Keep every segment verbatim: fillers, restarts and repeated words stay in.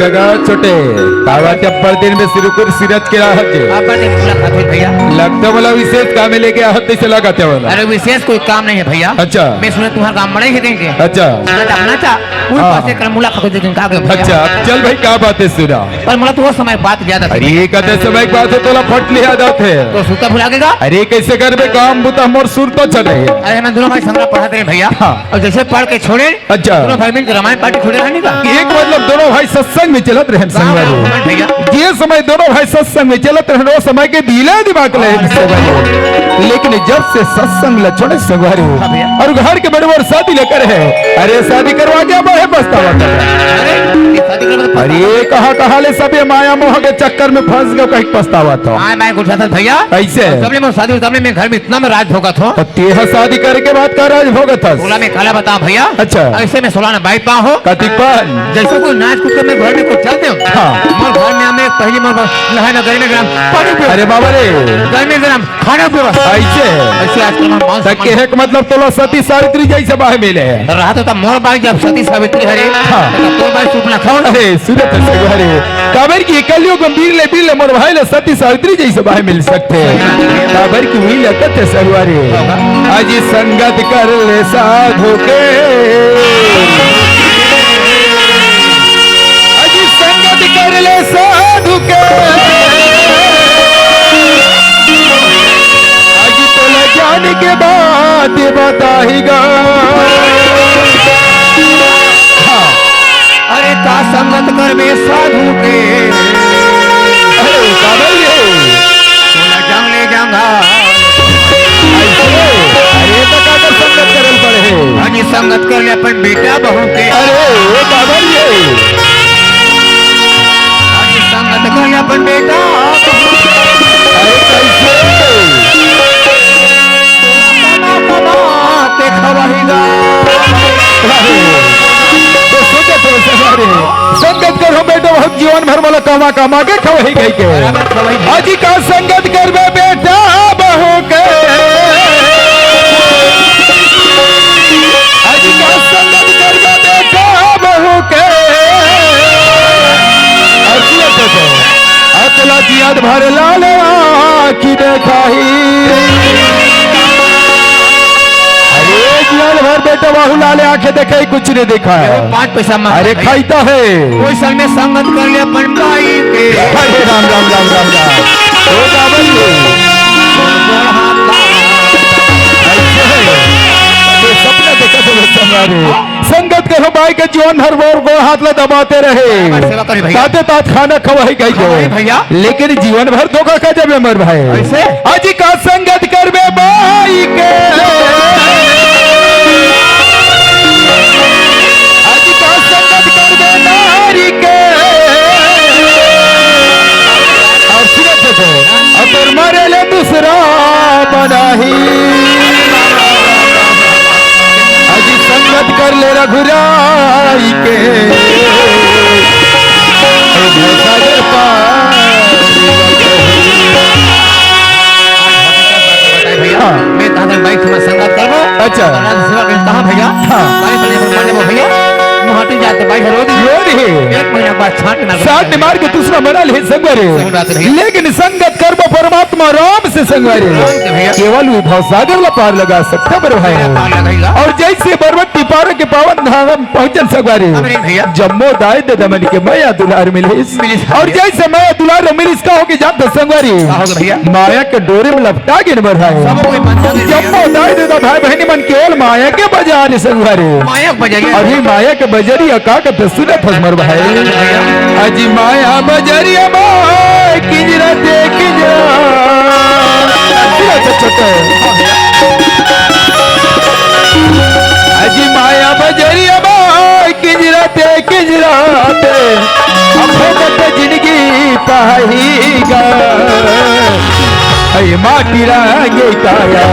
लगा छोटे, का बात है, अब्बड़ दिन में सिरकुर सिरत के राहत जे। अब्बड़ दिन मुलाकात हुई भैया। लगता वाला विशेष काम में लेके आहत तइसे लगत हे वाला। अरे विशेष कोई काम नहीं है भैया। अच्छा। मैं सुने तुम्हारा काम बड़े ही देंगे। अच्छा। मैं तो अपना था, उन हाँ। पासे कर मुलाकात हुई देंगे, का गए भैया? अच्छा, चल भाई, का बात है सुना। पर मुला तो वो समय बात याद आती है। अरे, कते समय के बात है, तोला फट ले याद आते है। तो सुरता भुला गेगा? अरे, कैसे करबे काम बुता, मोर सुरता चल रही है। अरे, मैं दोनों भाई संगरा पढ़ाते रहे भैया। हाँ। और जैसे पढ़ के छोड़े, अच्छा। दोनों भाई मिलकर रामायण पाठ खोले रहने का। एक मतलब दोनों भाई सत्संग में चलत रहे राम संगवारी। राम भैया। जे समय दोनों भाई सत्संग में चलत रहे, वो समय के बिले दिमाग ले हाँ, संगवारी। लेकिन जब से सत्संग ल छोड़े संगवारी हाँ भैया। और घर के बड़े बड़ शादी लेकर है, अरे शादी करवा के अब है पछतावा कर रहा है। अरे, ये शादी करवा के अरे कहा कहा ले सब ये माया मोह के चक्कर में फंस गए, कहीं पछतावा तो। हाँ, मैं कुछ था भैया। ऐसे। सबले मैं शादी, सबले मैं घर में इतना मैं राज भोगत हूँ। तेहा शादी करे के बाद का राज भोगत हस? बोला मैं काला बता भैया। अच्छा। ऐसे में सोला ना बाई पा हो। कतिक पान? जैसे कोई नाच कूद के मैं घर में कुछ चलते हो। हाँ। मोर घर में हमें पहली मोर घर नहाए ना गर्मी गरम पानी पियो। अरे बाबा रे। गर्मी गरम खाना पियो। ऐसे? ऐसे आजकल मैं मांस तक के है कि मतलब तोला सती सावित्री जैसे बाहे मिले है। रहा तो तब मोर बाई जब सती सावित्री हरे। हाँ। तो तोर बाई सूप ना खाओ ना। अरे सूरत से घरे। काबर की कलयुग में बीर ले बीर ले मोर भाई ले सती सावित्री जैसे भाई मिल सकते हैं। काबर की हुई लकत है सरवारी। अजी संगत कर ले साधु के। अजी संगत कर ले साधु के। अजी तोला जान के बात बताही गा। हाँ। अरे का संगत करबे साधु के। अरे का भाई रे? तोला जांग ले जांगा। अरे तो का कर संगत करल पड़े हे? अजी संगत कर ले अपन बेटा बहू के। अरे का भाई रे? अजी संगत कर ले अपन बेटा बहू के। अरे कैसे? तोला कमा कमा के खवाही गा। अरे, तो सोचे तो सवारी। संगत करो बेटो, हम जीवन भर वाला कमा कमा के खवाही गई के। अजी का संगत करबे बेटा बहू के। अजी का संगत करबे बेटा बहू के। अजी तो अतला जियाद भर लाल आँखी देखाही। अरे जियाद भर बेटा बाहू लाल आँखें देखे कुछ नहीं दिखा है। पाँच पैसा मांग अरे खाई तो है। कोई संग में संगत कर ले अपन भाई के। अरे राम राम राम राम राम। ओ बाबा जी। ऐसे है। ये सपना देखा तो बच्चा मारे। संगत करो बाई के जीवन भर मोर गोड़ हाथ ला दबाते रहे। सेवा करी भैया। ताते तात खाना खवाई गई जो। खवाई भैया। लेकिन जीवन भर धोखा खा जाबे मोर भाई। कैसे? अजी का संगत करबे बाई के। अजी का संगत करबे नारी के। और सूरत देखो, अगर मरे ले दूसरा बनाही। अजी संगत कर ले रघुराई के। अरे भवसागर पार। भैया, हाँ। मैं कहा था, भाई, तुम्हारा संगत करबो। अच्छा। और रात सेवा करें, कहाँ भैया? हाँ। भाई, भैया, भैया, भैया, मुहाटी जाते, भाई, रोज ही। रोज ही। एक महीना बाद छांट ना साथ निमार के दूसरा बना ले संगवारी। सही बात है भैया। लेकिन संगत करबो परमात्मा राम से संगवारी। राम से भैया। केवल वो भवसागर ला पार लगा सकता बर भाई। पार लगाएगा। और जैसे पर्वत टिपारा के पावन धाम पहुंचन संगवारी। अरे भैया। जम्मो दाई ददा मन के मया दुलार मिलिस। मिलिस। और जैसे मया दुलार मिलिस का होके जात संगवारी। का होगा भैया? माया के डोरे में लपटा गे बर भाई। सब कोई बंधन है भैया। जम्मो दाई ददा भाई बहनी मन केवल माया के बजार संगवारी। माया के बजरिया। अभी माया के बजरिया का कहत सुनत हस मोर भाई। अजी माया बजरिया माय किंजरा ते किंजरा। सुनत हस छोटे। अजी माया बजरिया माय किंजरा ते किंजरा ते। अब भगत जिंदगी पाही गा। अये माटी रंगे काया,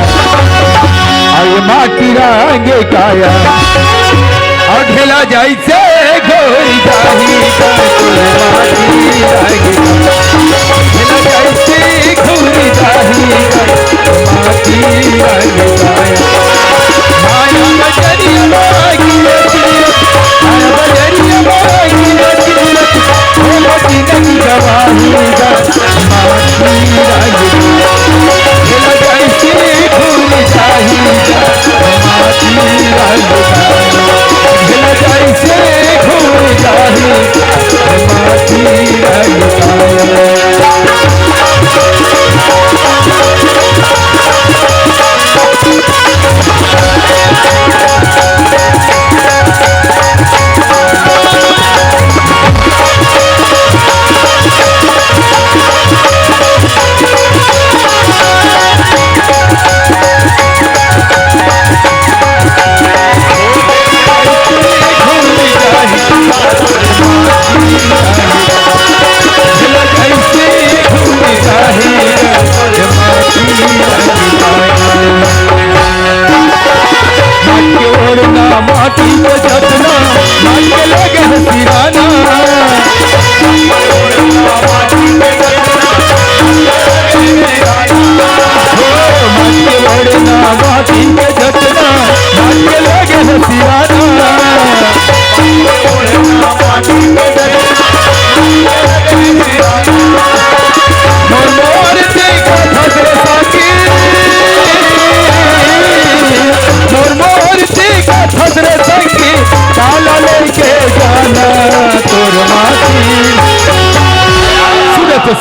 अये माटी रंगे काया, अघेला जइसे घोरी जाही, अये माटी रंगे काया, अघेला जइसे घोरी जाही, माटी रंगे काया। माया बजरिया मांगी रतिया, माया बजरिया मांगी रतिया,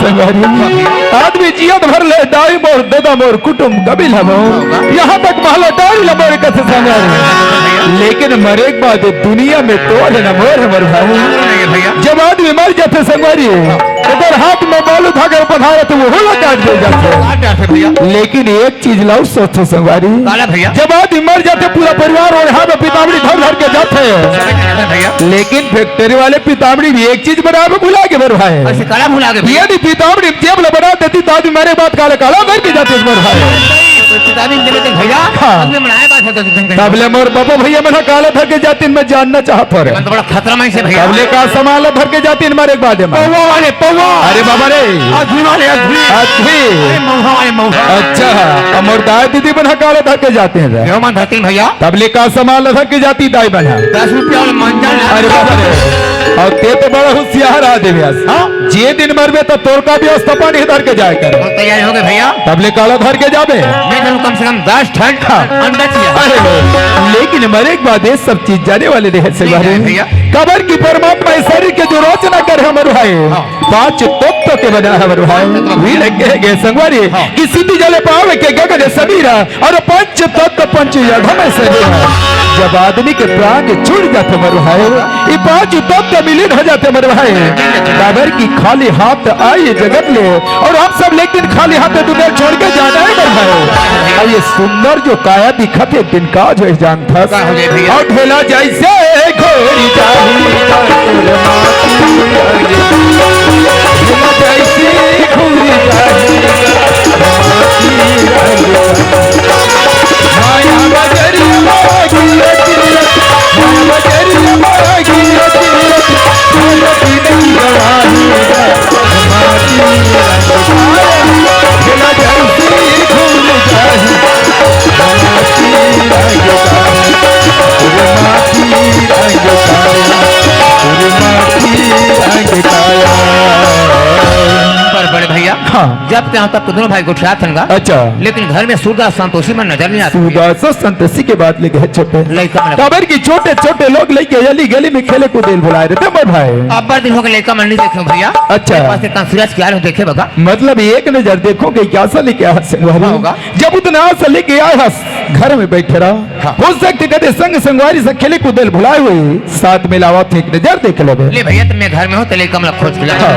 संगवारी, आदमी जियत भर ले दाई मोर, ददा मोर, कुटुम कबीला मोर, यहाँ तक महला टारी ला मोर कथे संगवारी, लेकिन मरे के बाद दुनिया में तोर हे ना मोर हे मोर भाई। भैया। जब आदमी मर जाथे संगवारी, ओकर हाथ में बालू धागर बंधाए रथे, वो ला काट दे जाथे। काट जाथे भैया। लेकिन एक चीज ला अउ सोचो संगवारी। काला भैया? जब आदमी मर जाथे, पूरा परिवार ओढ़ा में पितामड़ी धर धर के जाथे। भैया। लेकिन फैक्ट्री वाले पितामड़ी भी एक चीज बनावे भुला गे मोर भाई। अच्छा, काला भुला गे भैया? यदि पितामड़ी जेब ला बना देती, तो आदमी मरे बाद काला काला धर के जाते मोर भाई। पितामड़ी जेब ला भैया, हाँ। आदमी बनाए बात है तो कहीं, कहीं। तब ले मोर बाबा भैया मन काला धर के जातिन, मैं जानना चाहत हूँ रे। मन तो बड़ा खतरा में से भैया। तब ले का सामान ला धर के जातिन मरे के बाद में? पौवा वाले पौवा। अरे बाबा रे। अथी वाले अथी। अथी। अरे मौहा वाले मौहा। अच्छा, अब मोर दाई दीदी मन काला धर के जातिन रे। क्यों मन धरतिन भैया? तब ले का सामान ला धर के जातिन दाई मन? दस रुपया वाला मंजन। अरे बाबा रे। अउ ते तो बड़ा होशियार आदमी हस। हाँ? जे दिन मरबे तो तोर का व्यवस्था पानी धर के जाए कर। और तैयारी हो गई भैया? तब ले काला धर के जाबे। मैं चलूँ कम से कम दस ठन हाँ। अंडा चाहिए। अरे, लेकिन मरे के बाद ये सब चीज जाने वाले रहे से नहीं जाने भैया। काबर कि परमात्मा इस शरीर के जो रचना करे हे मोर भाई, हाँ। पांच तत्व के बना हे मोर भाई। हाँ। वीर कहे गे संगवारी हाँ। कि सिद्धि जले पावे के गगन समीरा, अउ पंच तत्व पंच अधम शरीर। जब आदमी के प्राण छूट जाथे मोर भाई, ये पांच तत्व विलीन हो जाथे मोर भाई। काबर कि खाली हाथ आए जगत ले, अउ हम सब लेकिन खाली हाथ दुनिया छोड़ के जाना हे मोर भाई। अउ ये सुंदर जो काया दिखत हे, दिन काज होय जानथस। का हो जाए भैया? अउ ढेला जैसे घोरी जाही, ढेला जैसे घोरी जाही। पर बड़े भैया, हाँ। जब से आज तक तो दोनों भाई गोठियात हन गा। अच्छा। लेकिन घर में सूरदास संतोषी मन नजर नहीं आते। सूरदास संतोषी के बात लेके हे छोटे। लइका मन। काबर कि छोटे-छोटे लोग लइके गली-गली में खेले कूदे ल बुलाए रहिथे मोर भाई। अब्बड़ दिन हो गे लइका मन नहीं देखे हँव भैया। अच्छा। मेरे पास एक सूरज क्या है देखे बगा। मतलब एक नजर देखो कि क्या सा लेके आया संगवारी। हाँ होगा। जब उतना आस लेके आए हस, घर में बैठे रहा। हाँ। हो सकथे कदे संग संगवारी से खेले कूदे ल भुलाए होही, साथ में लावत हँव, एक नजर देख लेबे। ले भैया, त मैं घर में हँव, त लइका मन ला खोज के ला। हाँ।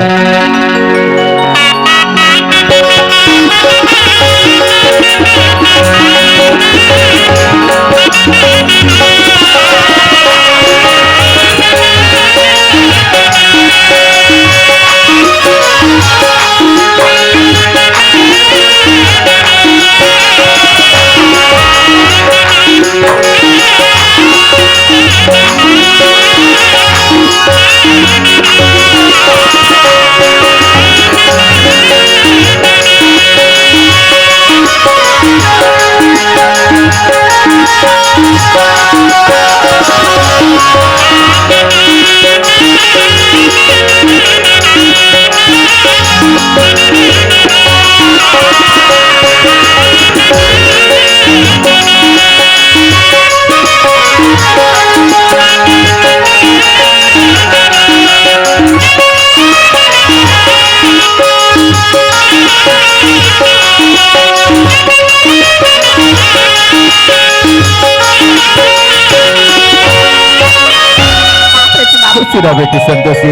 खुशी रह बेटी संतोषी।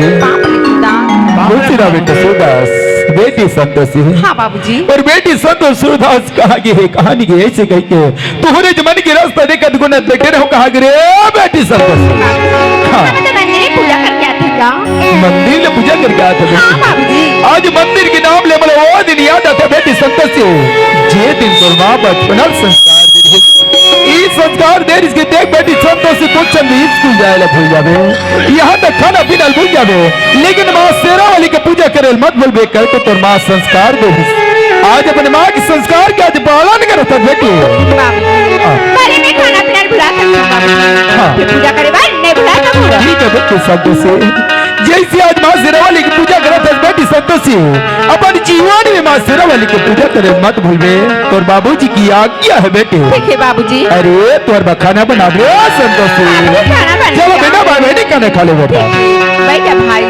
खुशी रह बेटी सूरदास। बेटी संतोषी। हाँ बाबूजी। अउ बेटी संतोषी सूरदास कहाँ गे हे, कहाँ नहीं गे, अइसे कहिके तोहरे जमन के रास्ता देखत गुनत बैठे रहो, कहाँ गे रे बेटी संतोषी? हाँ। मंदिर पूजा करके आते का? मंदिर ले पूजा करके आते बेटी। हाँ बाबूजी। आज मंदिर के नाम ले मोला वो दिन याद आथे बेटी संतोषी, जे दिन तोर माँ बचपन संस्कार दे रहिस। ई संस्कार दे रहिस कि देख बेटी संतोषी, कुछ संग स्कूल जाए ला भूल जाबे, यहाँ तक खाना पीना ला भूल जाबे, लेकिन माँ शेरा वाली के पूजा करे ला मत भूलबे, कहिके तोर माँ संस्कार दे रहिस। आज अपन माँ के संस्कार के आज पालन करत हस बेटी। बाबू, हाँ। पर मैं खाना पीना ला भुला सकत हँव बाबू। हाँ। ये पूजा करे बर नहीं भुला सकत हँव। ठीक है बेटी संतोषी, जैसे आज माँ शेरा वाली की पूजा करत हस बेटी संतोषी, अपन जीवन में माँ शेरा वाली की पूजा करे मत भूलबे। तोर बाबूजी की आज्ञा है बेटी। ठीक है बाबूजी। अरे तोर बर खाना बना दे संतोषी। बाबू, खाना बना चलो दिया। बेटा, भाई बहनी खाना खा ले बेटा। ठीक है, बैठ जा भाई।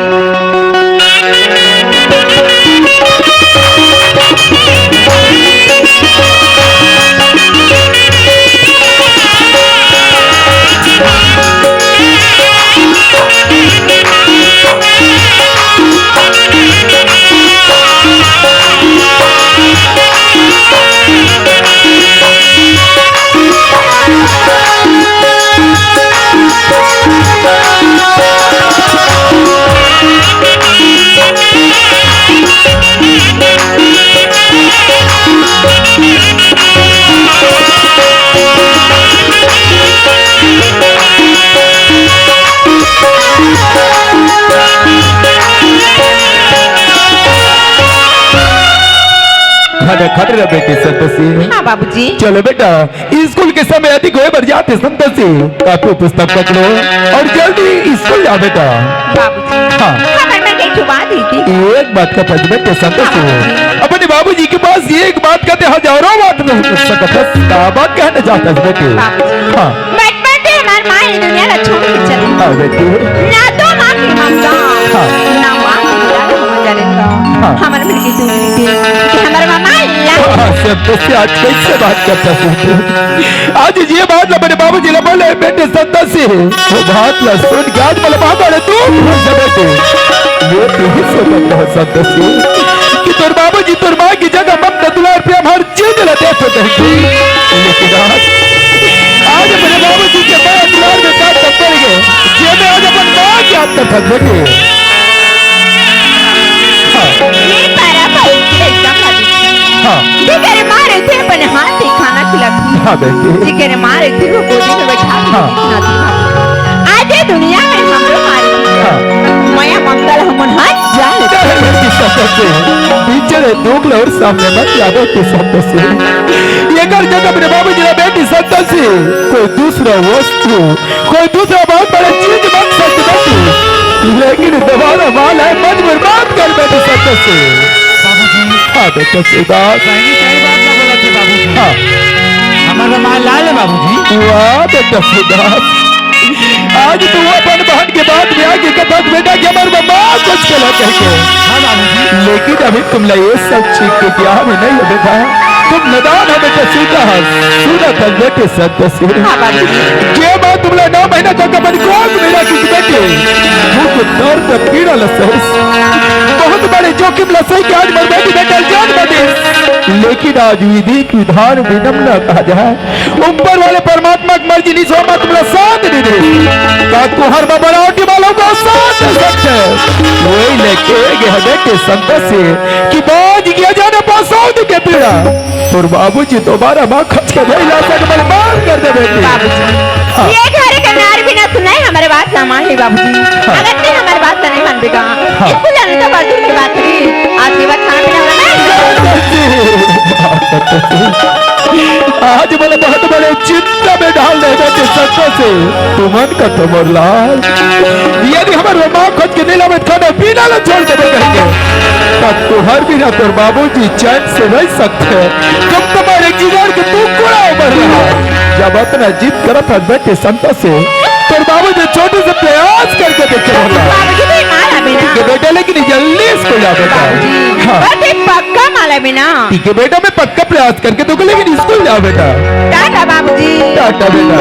खड़े रह बेटी संतोषी। हाँ बाबूजी। चलो बेटा, स्कूल के समय अधिक होए बर जात हे संतोषी। कापी पुस्तक पकड़ो और जल्दी स्कूल जाओ बेटा। बाबूजी। हाँ। हमर मन के छुपा दी थी। एक बात का फर्ज बेटे संतोषी। हाँ बाबूजी। अपने बाबूजी के पास एक बात का ते हजारों बात नहीं कर सकत हस। का बात कहना चाहत हस बेटे? बाबूजी। हाँ। बचपन से हमार माँ ये दुनिया ला छोड़ के चली। हाँ बेटी। ना तो माँ की ममता, हाँ। ना माँ की दुलार हम जाने तो। हाँ। हमर मन की दूरी थी कि हमर माँ ला हाँ, संतोषी आज कैसे बात करत हस तू? आज ये बात ला मेरे बाबूजी ला बोले, बेटे संतोषी, वो बात ला सुन के आज मोला बहुत बड़े दुख होइस बेटे। मैं तो ही सोचत रहा संतोषी कि तोर बाबूजी तोर माँ की जगह ममता दुलार प्रेम हर चीज ला देथे कहिके। लेकिन आज, आज मेरे बाबूजी के मया दुलार में का टक्कर गए, जे मैं आज अपन माँ की याद करत हस बेटे। हाँ। ये पारा भाई एकदम लगी। हाँ। जेकर माँ रहिथे अपन हाथ से खाना खिलाथे। हाँ बेटी। जेकर माँ रहिथे वो गोदी में बैठा के हाँ। खिलाथे। आज ये दुनिया में हमरो माँ रहिथे। हाँ। मया ममता ला हमन हाथ जा लेते। बेटी संतोषी, पीछे रे दुख ला और सामने मत याद हो तू संतोषी। एकर जगह मेरे बाबूजी ला बेटी संतोषी, कोई दूसरा वस्तु कोई दूसरा बहुत बड़ा चीज बन सकता थी, लेकिन दोबारा माँ ला मत बर्बाद कर बेटे संतोषी। बाबूजी। हाँ बेटा शिवदास। सही, सही बात ना बोला थे बाबूजी। हाँ। हमारा माँ लाल है बाबूजी। वाह बेटा शिवदास, आज तू अपन बहन के बात में आके कथा बेटा कि हमारे माँ कुछ गलत है के। हाँ बाबूजी। लेकिन अभी तुम ला ये सब चीज के ज्ञान नहीं है बेटा, तुम नादान हो बेटा शिवदास। सुना था बेटे संतोषी। हाँ बाबूजी। जे माँ तुमला नौ महीना तक अपन गोद में रखिस बेटे, दुख दर्द पीड़ा ला सहिस, बहुत बड़े जोखिम ला सहि के आज मोर बेटी बेटा जान बदिस। लेकिन आज विधि के विधान बिनम न कहा जाए, ऊपर वाले परमात्मा की मर्जी नहीं सो माँ तुमला साथ दे दे। का तुहर बबरावटी वालों को साथ दे सकते? वही लेके गए बेटे संतोषी कि बाज गया जाने पासौद के पीड़ा। तोर बाबूजी दोबारा माँ खच के नहीं ला सके, बड़े मार कर दे बेटी। बाबूजी, हाँ। ये घर के नार भी ना सुनाए हमारे बात ना मान ले बाबूजी। हाँ। अगर तू हमारे बात नहीं मान बेटा, हाँ। स्कूल जाने तो बड़ दूर की बात थी। आज के बाद खाना पीना होना नहीं। आज बोले बहुत बड़े चिंता में डाल दे बेटी संतोषी। तुमन का तो मोर लाल। यदि हमारे माँ खच के नहीं लावे खाना पीना ला छोड़ दे बेटा। तब तुहर बिना तोर बाबूजी चैन से रह सकते। तुम तुम्हारे जिगर के टुकड़ा उबर रहा। जब अतना जिद करत हस बेटे संतोषी, तोर बाबूजी छोटे से प्रयास करके देखे होला। बाबूजी भी माला बिना। ठीक है बेटा, लेकिन जल्दी स्कूल जा बेटा। बाबूजी, हाँ। बस एक पक्का माला बिना। ठीक है बेटा, मैं पक्का प्रयास करके देखो, लेकिन स्कूल जाओ बेटा। टाटा बाबूजी। टाटा बेटा।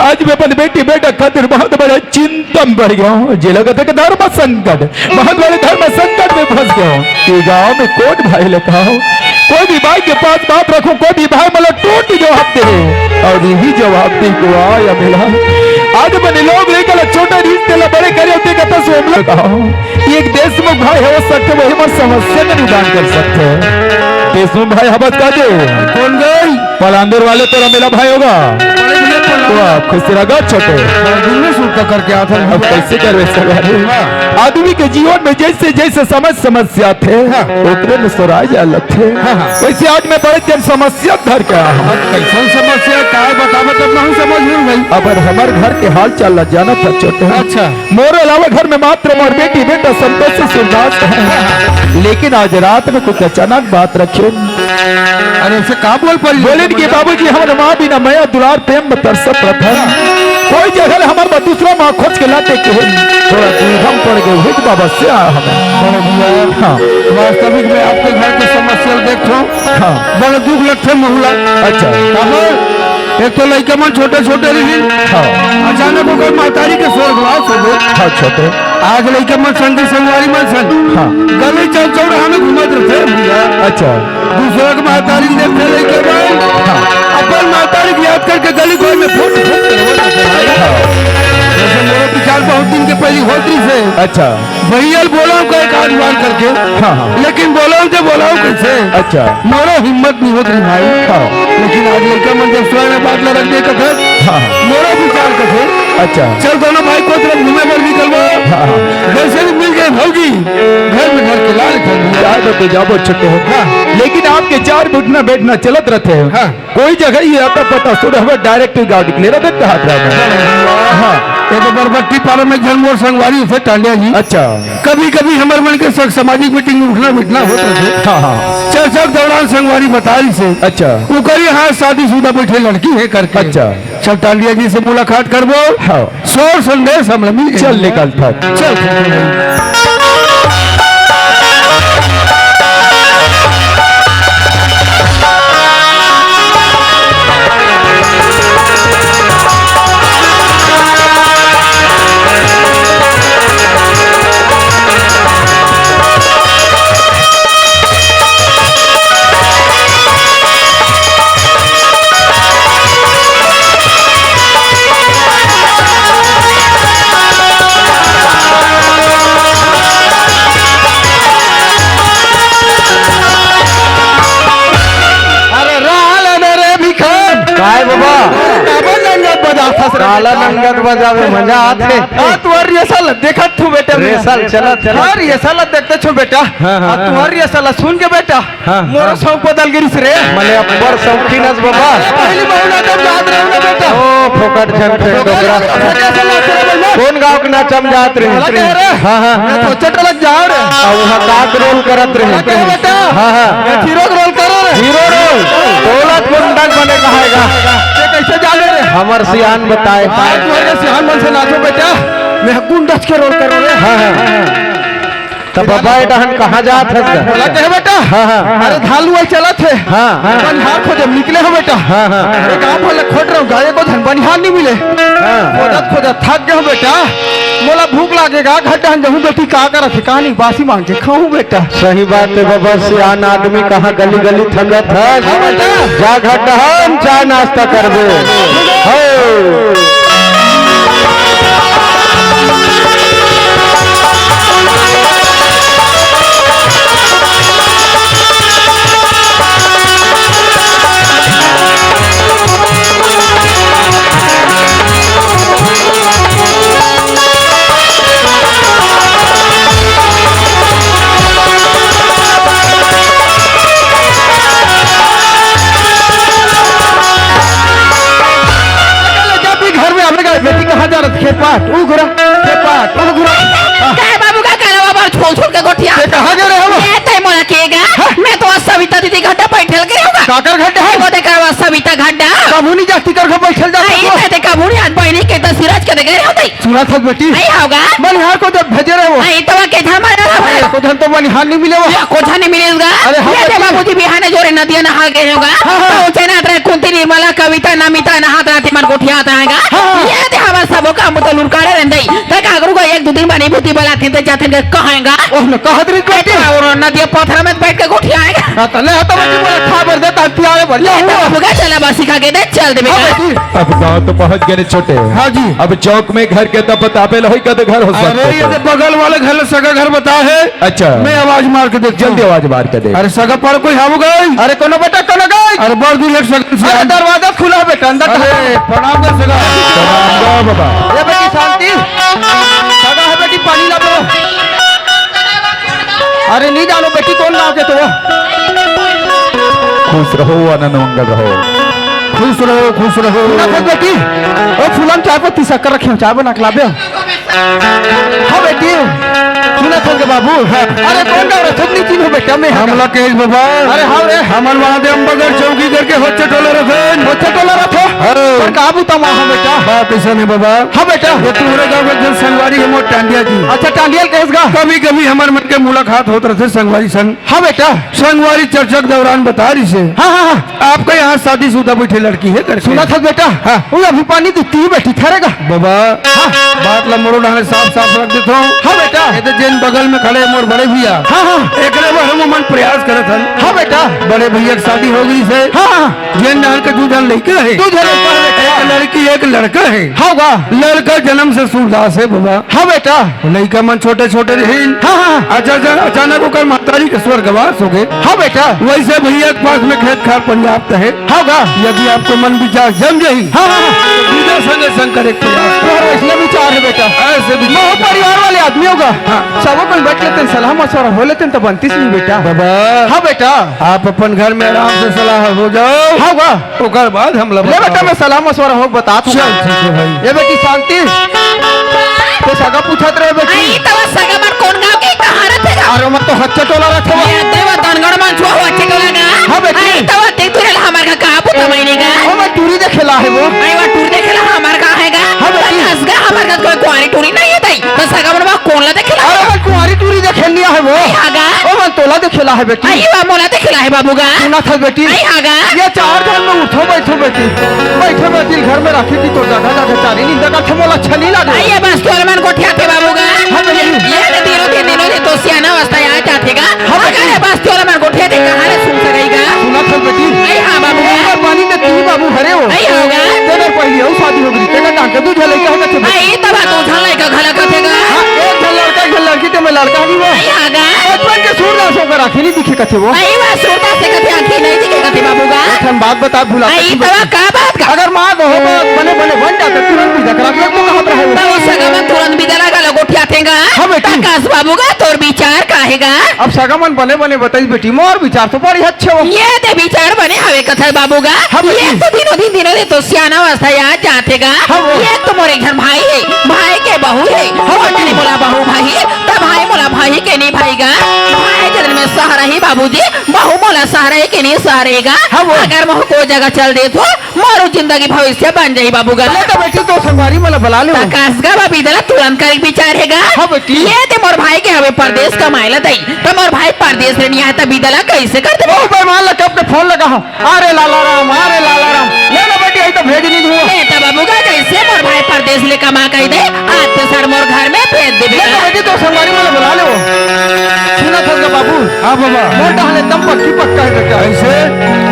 आज मैं अपन बेटी बेटा खातिर बहुत बड़ा चिंता में पड़ गया हूँ। जे लगत हे कि धर्म संकट, बहुत बड़े धर्म संकट में फंस गया हूँ। ये गाँव में कौन भाई लखाओ, कोई भी भाई के पास बात रखो, कोई भी भाई मतलब टूट जवाब दे। और यही जवाब दे को आया मिला। आज मैंने लोग लेकर छोटे रिश्ते ला बड़े करे होते कहता सो हम लोग कहा, एक देशमुख भाई हो सकते, वही मत समस्या का निदान कर सकते हैं। देशमुख भाई हबत का दे। कौन गई? पलांदूर वाले तोरा मेला भाई होगा। पलांदूर। वाह, खुश रहा छोटे। पलांदूर में सूट करके आता हूँ। अब कैसे करवे सवारी? हाँ। आदमी के जीवन में जैसे जैसे समझ समस्या थे, हाँ। उतने में स्वराज अलग थे। हाँ, हाँ। वैसे आज मैं बड़े जन समस्या धर के आया हूँ। अब कैसन समस्या, का है, बतावा तब मैं समझ लूँ भाई। अब हमारे घर के हाल चाल ला जाना था छोटे। अच्छा। मोर अलावा घर में मात्र मोर बेटी बेटा संतोष से शिवदास है। लेकिन आज रात में कुछ अचानक बात रखे। अरे, ऐसे का बोल पड़ी? बोले कि बाबूजी, हमर माँ बिना मया दुलार प्रेम में तरसत रथन। कोई जगह ले हमर बर दूसरा माँ खोज के लाते के। थोड़ा दूर हम पड़ गए, हुई बाबा से आ हमें। बड़े भैया, हाँ। वास्तविक में आपके घर के समस्या देखो। हाँ। बड़ा दुख लगथे महुला। अच्छा। काबर? एक तो लइका मन छोटे-छोटे रहिन। हाँ। अचानक ओकर महतारी के स्वर्गवास हो गे। हाँ, छोटे। आज लइका मन संगी संगवारी मन संग हाँ। गली चौक चौराहा में घूमत रहिथे भैया। अच्छा। दूसरा के महतारी देखथे लइका मन। हाँ। अपन महतारी के याद करके गली कोई में फुट फुट के रोवत रहिथे भाई। हाँ। वैसे मोरो विचार बहुत दिन के पहली होत रहिसे। अच्छा। भैया ल बोलाव का एक आध बार करके। हाँ, हाँ। लेकिन बोलाव ते बोलाव कैसे? अच्छा। मोरो हिम्मत नहीं होत रही भाई। हाँ। लेकिन आज लड़का मन जब स्वयं बात ला रख दे कथे, हाँ, हाँ। मोरो विचार कथे। अच्छा। चल दोनों भाई को तरफ घूमे बर निकलबो। हाँ, हाँ। वैसे भी मिल गए भौजी, घर में घर के लाल कर दिया। जाबो तो जाबो छोटे हो। हाँ। लेकिन आपके चार घुटना बैठना चलत रहते हैं। हाँ। कोई जगह ही आता पता सुन हमें डायरेक्ट गाँव निकले रहते कहा था। हाँ। ये तो बरबट्टी पारा में जन मोर संगवारी से टांडिया जी। अच्छा। कभी कभी हमर मन के सब सामाजिक मीटिंग में उठना बैठना होत रहिसे। हाँ, हाँ। चर्चा के दौरान संगवारी बता रहिसे। अच्छा। ओकर यहाँ शादीशुदा बैठे लड़की है करके। अच्छा। चल टांडिया जी से मुलाकात करबो। हाँ। शोर संदेश हमला मिल गई। चल निकल फट। चल। अरे राल ने रे भिखार। काय बाबा? काबर नंगत बजाथस रे? काला नंगत बजावे मजा आथे। आ, तुहर रिहर्सल देखत थू बेटा मैं। रिहर्सल चलत, चलत। हाँ, रिहर्सल देखते छो बेटा। हाँ, हाँ, आ, हाँ। तुहर रिहर्सल सुन के बेटा, हाँ, मोरो हाँ। शौक बदल गिरिस रे। मने अब्बड़ शौकीन अस बाबा। पहली बहू नाचम जात रहे ना बेटा। ओ, फोकट झन फेंक डोकरा। कैसे नाच रहे बहू? कौन गाँव के नाचम जात रहे? अलग है रे। हाँ, हाँ। मैं तो चटलक जाओ रे। अब वहाँ काक रोल करत रहे। अलग है बेटा। हाँ, हाँ। मैं हीरो रोल करो रे। Hero role. दौलत कुंडक बने कहेगा। ये कैसे जाने रे? हमर सियान बताए। आज तुम्हारे सियान मन से नाचो बेटा। मैं गुंडच के रोल करो रे। हाँ, हाँ। तब बाबा, ए डहन कहाँ जात हस गा? बोला के हे बेटा? हाँ, हाँ। अरे, धान लुवाई चलत हे। हाँ, हाँ। बनिहार खोजे निकले हो बेटा। हाँ, हाँ। अरे, गाँव भर ले खोज रहे हो, गाय को धन बनिहार नहीं मिले। हाँ। खोजत, खोजत थक गए हो बेटा। मोला भूख लागे गा, घर डहन जाहूँ बेटी, का करत हे, कहानी बासी मांग के खाहूँ बेटा। सही बात हे बाबा, सियान आदमी कहाँ गली गली थकत हे। हाँ बेटा। जा घर डहन, चाय नाश्ता करबे। हो। जब भी घर में आवेगा, बेटी कहाँ जा रहा? खेपाट, उघरा, खेपाट, उघरा। हाँ। काय बाबू का करवा बर छोड़ छोड़ के गोठिया? ये कहाँ जा रहे हो? ये तय मोला केगा? हाँ। मैं तो आज सविता दीदी घर बैठल गई होगा। काकर घर है? वो देखा वो सविता घर। कभू नहीं जाती कर घर बैठल जाती आई, हो। मैं देखा बूढ़ी आज बहनी के तो सिराज के देखे रहो तई। सुना था बेटी। आई होगा। बनिहार को जब भेजे रहे हो। आई तो के धमा रहा अरे, है। को धन तो बनिहार नहीं मिले वो। ये को धन नहीं मिलेगा। अरे, हाँ, ये दे बेटी। बाबूजी बिहाने जोरे नदिया नहा गए होगा। हाँ, हाँ। तो उसे ना रहे कुंती निर्मला कविता नमिता नहात रहते मन गोठियात रहेगा। हाँ, हाँ। ये दे हमारे सबों का मुतलुर काढ़े रहंदई। ते काकरू का एक दो दिन बनी बुद्धि बला थे, ते जाते के कहेगा। ओह, न कहत रही बेटी। और नदिया पत्थर में बैठ के गोठियाएगा। हाँ, तले हतो बेटी, बोला, खा बर दे, तब पियावे बर। ये तो बाबू का चला बस सिखा के दे, चल दे बेटा। हाँ, बेटी। अब गाँव तो पहुँच गए रे छोटे। हाँ जी। अब चौक में घर के तब बताबे ला होई, कदे घर हो अरे, सकते ये तो। तो बगल वाले घर ले सगा घर बता है। अच्छा। मैं आवाज मार के देखता हूँ। जल्दी आवाज मार के दे। अरे, सगा पर कोई हाव गई? अरे, कोनो बेटा, कोनो गई? अरे, बड़ दूर एक सगा से अरे, आन- दरवाजा खुला बेटा, अंदर अरे, टहल। प्रणाम कर सगा। प्रणाम बाबा। ये बेटी शांति, सगा है बेटी, पानी ला दो। अरे, नहीं जानो बेटी, कौन गाँव के तो? खुश रहो, आनंद मंगल रहो। खुश रहो, खुश रहो। सुना था बेटी, ओ फूलन चाय पत्ती शक्कर रखे हो, चाय बना के लाबे। हाँ बेटी, सुना था के बाबू। हाँ। अरे कौन गाँव रहे? थोक नहीं चिन्हो बेटा मैं। हम लोग के एक बाबा। अरे हाँ रे। हमन वहाँ दे अम्बगढ़ चौकी करके होच्छे टोला रहे। होच्छे टोला रहे? हाँ। पर का बूता वहाँ हो बेटा? बात ऐसा नहीं बाबा। हाँ बेटा। ये तुम्हारे गाँव का जन संगवारी है मोर टांडिया जी। अच्छा टांडिया ल कहेस गा? कभी कभी हमर मन के मुलाकात होत रहे संगवारी संग। हाँ बेटा। संगवारी चर्चा के दौरान बता रही से। हाँ, हाँ, हाँ। आपका यहाँ शादीशुदा बैठे लड़की है करके। सुना था बेटा? हाँ। वो अभी पानी देती ही बैठी ठहरेगा। बाबा, हाँ। बात ला मोरो डाले साफ साफ रख देता हूँ। हाँ बेटा। ये तो जेन बगल में खड़े मोर बड़े भैया। हाँ, हाँ। एकरे बारे में मन प्रयास करत हन। हाँ बेटा। बड़े भैया के शादी हो गई से। हाँ, हाँ। जेन डाहर के दू झन लइका हे। दू झन लइका हे बेटा। एक लड़की, एक लड़का हे। हाँ गा। लड़का जन्म से सूरदास हे बाबा। हाँ बेटा। लइका मन छोटे छोटे रहिन। हाँ, हाँ। अचा-, अचानक ओकर महतारी के स्वर्गवास हो गए। हाँ बेटा। वैसे भैया के पास में खेत खार पर्याप्त हे। हाँ गा। यदि आपको मन विचार जम जाही, हाँ, हाँ, हाँ। तो दूजा संगे संग करे के प्रयास कर। तोहर ऐसने विचार हे बेटा। ऐसे विचार। महू परिवार वाले आदमी हो गा। हाँ। सबो कोई बैठ लेतेन, सलाह मशवरा हो लेतेन, तो बनतीस नहीं बेटा। बाबा। हाँ बेटा। आप अपन घर में आराम से सलाह हो जाओ। हाँ गा। ओकर बाद हम ले बेटा, मैं सलाह मशवरा हो बतात हूँ। चल, ठीक हे भाई। ये बेटी शांति, तो सगा पूछत रहे बेटी। आई तवा सगा मन कोन गाँव के, कहाँ रथे गा? अरे, मत तो हच्चे टोला रथे वो। ये देवा धनगड़ मन छुआ हो हच्चे टोला गा। हाँ बेटी। आई तवा ते तुरे ला हमर का कहाँ पुता मैंने गा? ओ, मैं टूरी देखे ला हे वो। आई वा टूरी देखे ला हमर का हे गा? हाँ बेटी। बस गा हमर का कोई कुंवारी टूरी नहीं हे दाई। तो सगा मन वा कोन ला देखे ला? अरे, मैं कुंवारी टूरी देखे नहीं हे वो। आई हाँ गा। ओ, मैं तोला देखे ला हे बेटी। आई वा मोला देखे ला हे बाबू गा। सुना था बेटी। आई हाँ गा। ये चार झन में उठो बैठो बेटी। बैठे बैठी घर में राखी की तो जगह जगह चारी निंदा करथे, मोला अच्छा नहीं लागे। आई ये बस तोर मन गोठिया थे बाबू गा। हाँ बेटी। ये, ये ले दिनों दिन, दिनों दिन तो सियाना अवस्था आ जाथे गा। हाँ बेटी। अगर ये बस तोर मन गोठिया थे कहाँ ले सुन सकेगा? सुना था बेटी। आई हाँ बाबू गा। ऊपर पानी में तीन बाबू हरे हो। आई हाँ गा। तेरे पहली हो शादी हो गई, तेरे डांके दू झन लइका हो कथे बेटी। आई तब दू झन लइका घला कथे गा। हाँ, एक झन लड़का, एक झन लड़की, ते में लड़का नहीं हुआ। आई हाँ गा। बचपन के सूरदास होकर आंखें नहीं दिखे कथे वो। आई वा सूरदास से कथे आंखें नहीं दिखे कथे बाबू गा। एक ठन बात बता भुला आई तवा का बात का? अगर माँ बहू बात बने बने बन जाते, तुरंत विदा करा के तो कहाँ पर है वो? तब सगा मन तुरंत विदा लगा लो गोठिया थे गा। हाँ बेटी। तकास बाबू गा, तोर विचार का हे गा? अब सगा मन बने बने बताई बेटी, मोर विचार तो बड़ी अच्छे हो। ये ते विचार बने हवे कथा बाबू गा। हाँ बेटी। ये तो दिनों दिन, दिनों दिन तो सियाना अवस्था आ जाथे गा। हाँ वो। ये तो मोर एक झन भाई हे, भाई के बहू हे। हाँ वो बेटी। मैंने बोला बहू भाई, तब भाई मोला भाई के नहीं भाई गा। भाई के दिन में सहारा ही बाबूजी, बहू मोला सहारा ही के नहीं सहारे गा। हाँ वो। अगर मोह को जगह चल दे तो मोरो जिंदगी भविष्य बन जाही बाबू गा। ले तो बेटी तो संगवारी मोला बुला ले। तकास गा बा बिदला तुरंत करे के विचार हे गा। हाँ बेटी। ये ते मोर भाई के हवे परदेस कमाए ला दई। तो मोर भाई परदेस ले नहीं आए त बिदला कैसे कर दे? ओ बेमान ला कब के फोन लगा हो। अरे लाला राम, अरे लाला राम। ले ना बेटी, आई तो भेज नहीं दूँ। ले तो बाबू गा कैसे मोर भाई परदेस ले कमा कही दे। आज तो सर मोर घर में भेज दे ले बेटा। तो बेटी तो संगवारी मोला बुला ले वो। सुना था का बाबू? हाँ बाबा। मोर डाहर एकदम पक्की पक्का हे बेटा। ऐसे?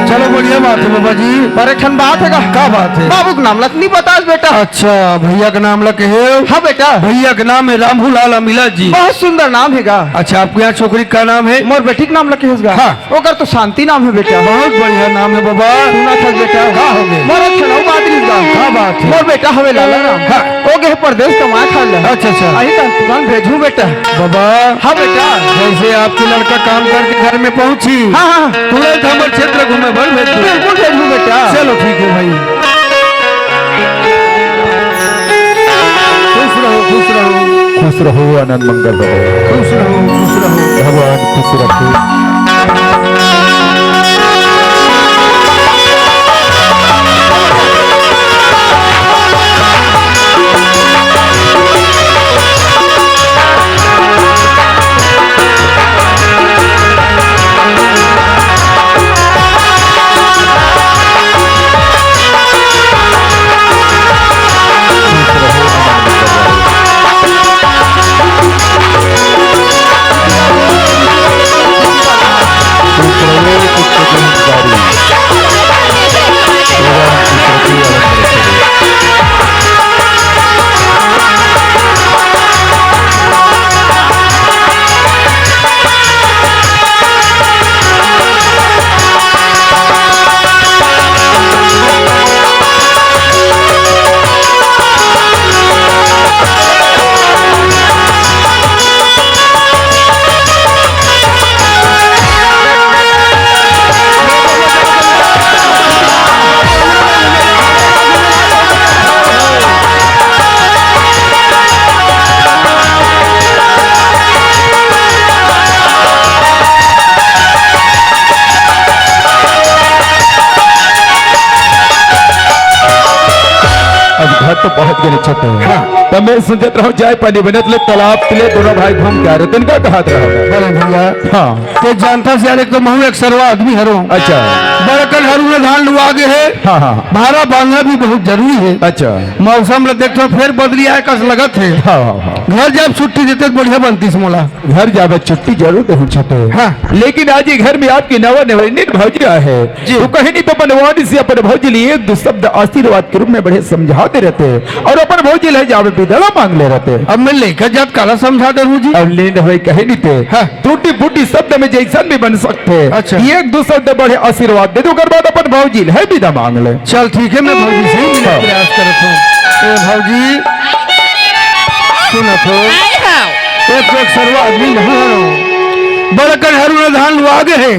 चलो बढ़िया बात हे बाबा जी। पर एक ठन बात हे गा। का बात हे? बाबू के नाम ला नहीं बतास बेटा। अच्छा, भैया के नाम ला कहे हो? हाँ बेटा। भैया के नाम हे रामभूलाल अमिला जी। बहुत सुंदर नाम हे गा। अच्छा, आपके यहाँ छोकरी का नाम हे? मोर बेटी के नाम ला कहे गा। हाँ। ओकर तो शांति नाम हे बेटा। बहुत बढ़िया नाम हे बाबा। सुना था बेटा। का हो गए? मोर एक ठन बात रही गा। का बात हे? मोर बेटा हवे लाला राम। हाँ। ओ गे परदेस कमाए खाए ला। अच्छा, अच्छा। अही त तुरंत भेजहूँ बेटा। बाबा। हाँ बेटा। जैसे आपके लड़का काम करके घर में पहुँची, हाँ, हाँ। तुरंत हमर क्षेत्र घूमे बर भेज दो। बिल्कुल भेजहूँ बेटा। चलो ठीक हे भाई। खुश रहो, खुश रहो। खुश रहो, आनंद मंगल रहो। खुश रहो, खुश रहो। भगवान खुश रखे। अब घर तो पहुंच गए छोटे। हाँ। तब मैं सोचत रहूं, चाय पानी बनत ले, तालाब तले दोनों भाई घूम के आ रहे, तन का कहत रहा? अरे भैया, हाँ। ते जानता से, एक तो महू एक सरवा आदमी हरो। अच्छा। बड़कन हरू में धान लुआ गे हे। हाँ, हाँ। भारा बांधना भी बहुत जरूरी हे। अच्छा। मौसम ल देखथों, फेर बदली आए कस लगत हे। हाँ, हाँ, हाँ। घर जाब छुट्टी देते त बढ़िया बनतीस मोला। घर जाबे छुट्टी जरूर देहूं छुट्टी। हाँ। लेकिन आज ये घर में आपकी नवा नवैनित भौजी आए हे। जी। तो कहीं नहीं तो अपन वाणी से अपन भौजी ल एक दो शब्द आशीर्वाद के रूप में बढ़िया समझा दे रहते। अउ अपन भौजी ल जाबे बिदा ल मांग ले रहते। अब मैं लेकर जात काला समझा दे रहूं जी। अब ले न होय कहे नहीं ते। हाँ। टूटी फूटी शब्द में जैसन भी बन सकते। अच्छा। एक दो शब्द बढ़िया आशीर्वाद दे दे, ओकर बाद अपन भौजी ल हे बिदा मांग ले। चल ठीक हे, मैं भौजी से ही मिले हाँ। प्रयास करत हूँ। ए भौजी, सुनत हो? आई हाँ। एक तो एक सरवा आदमी नहीं हो। बड़कन हरू में धान लुआ गे हे।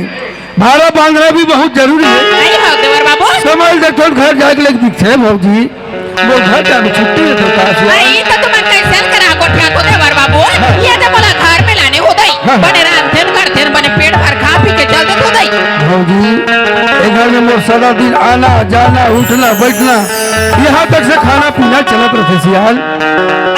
भारा बांधना भी बहुत जरूरी हे। आई हाँ देवर बाबू। समय ल देखथों घर जाके लेके दिखथे भौजी। वो घर जाके छुट्टी देथे का से? आई तो तुमन कैंसिल करा गोठियाथो देवर बाबू। ये तो मोला घर में लाने हो दई। हाँ। बने रांधथें करथें, बने पेट भर खा पी के चल देथों दई। भौजी, ए घर में मोर सदा दिन आना, जाना, उठना, बैठना, यहाँ तक से खाना पीना चलत रहथे सियान।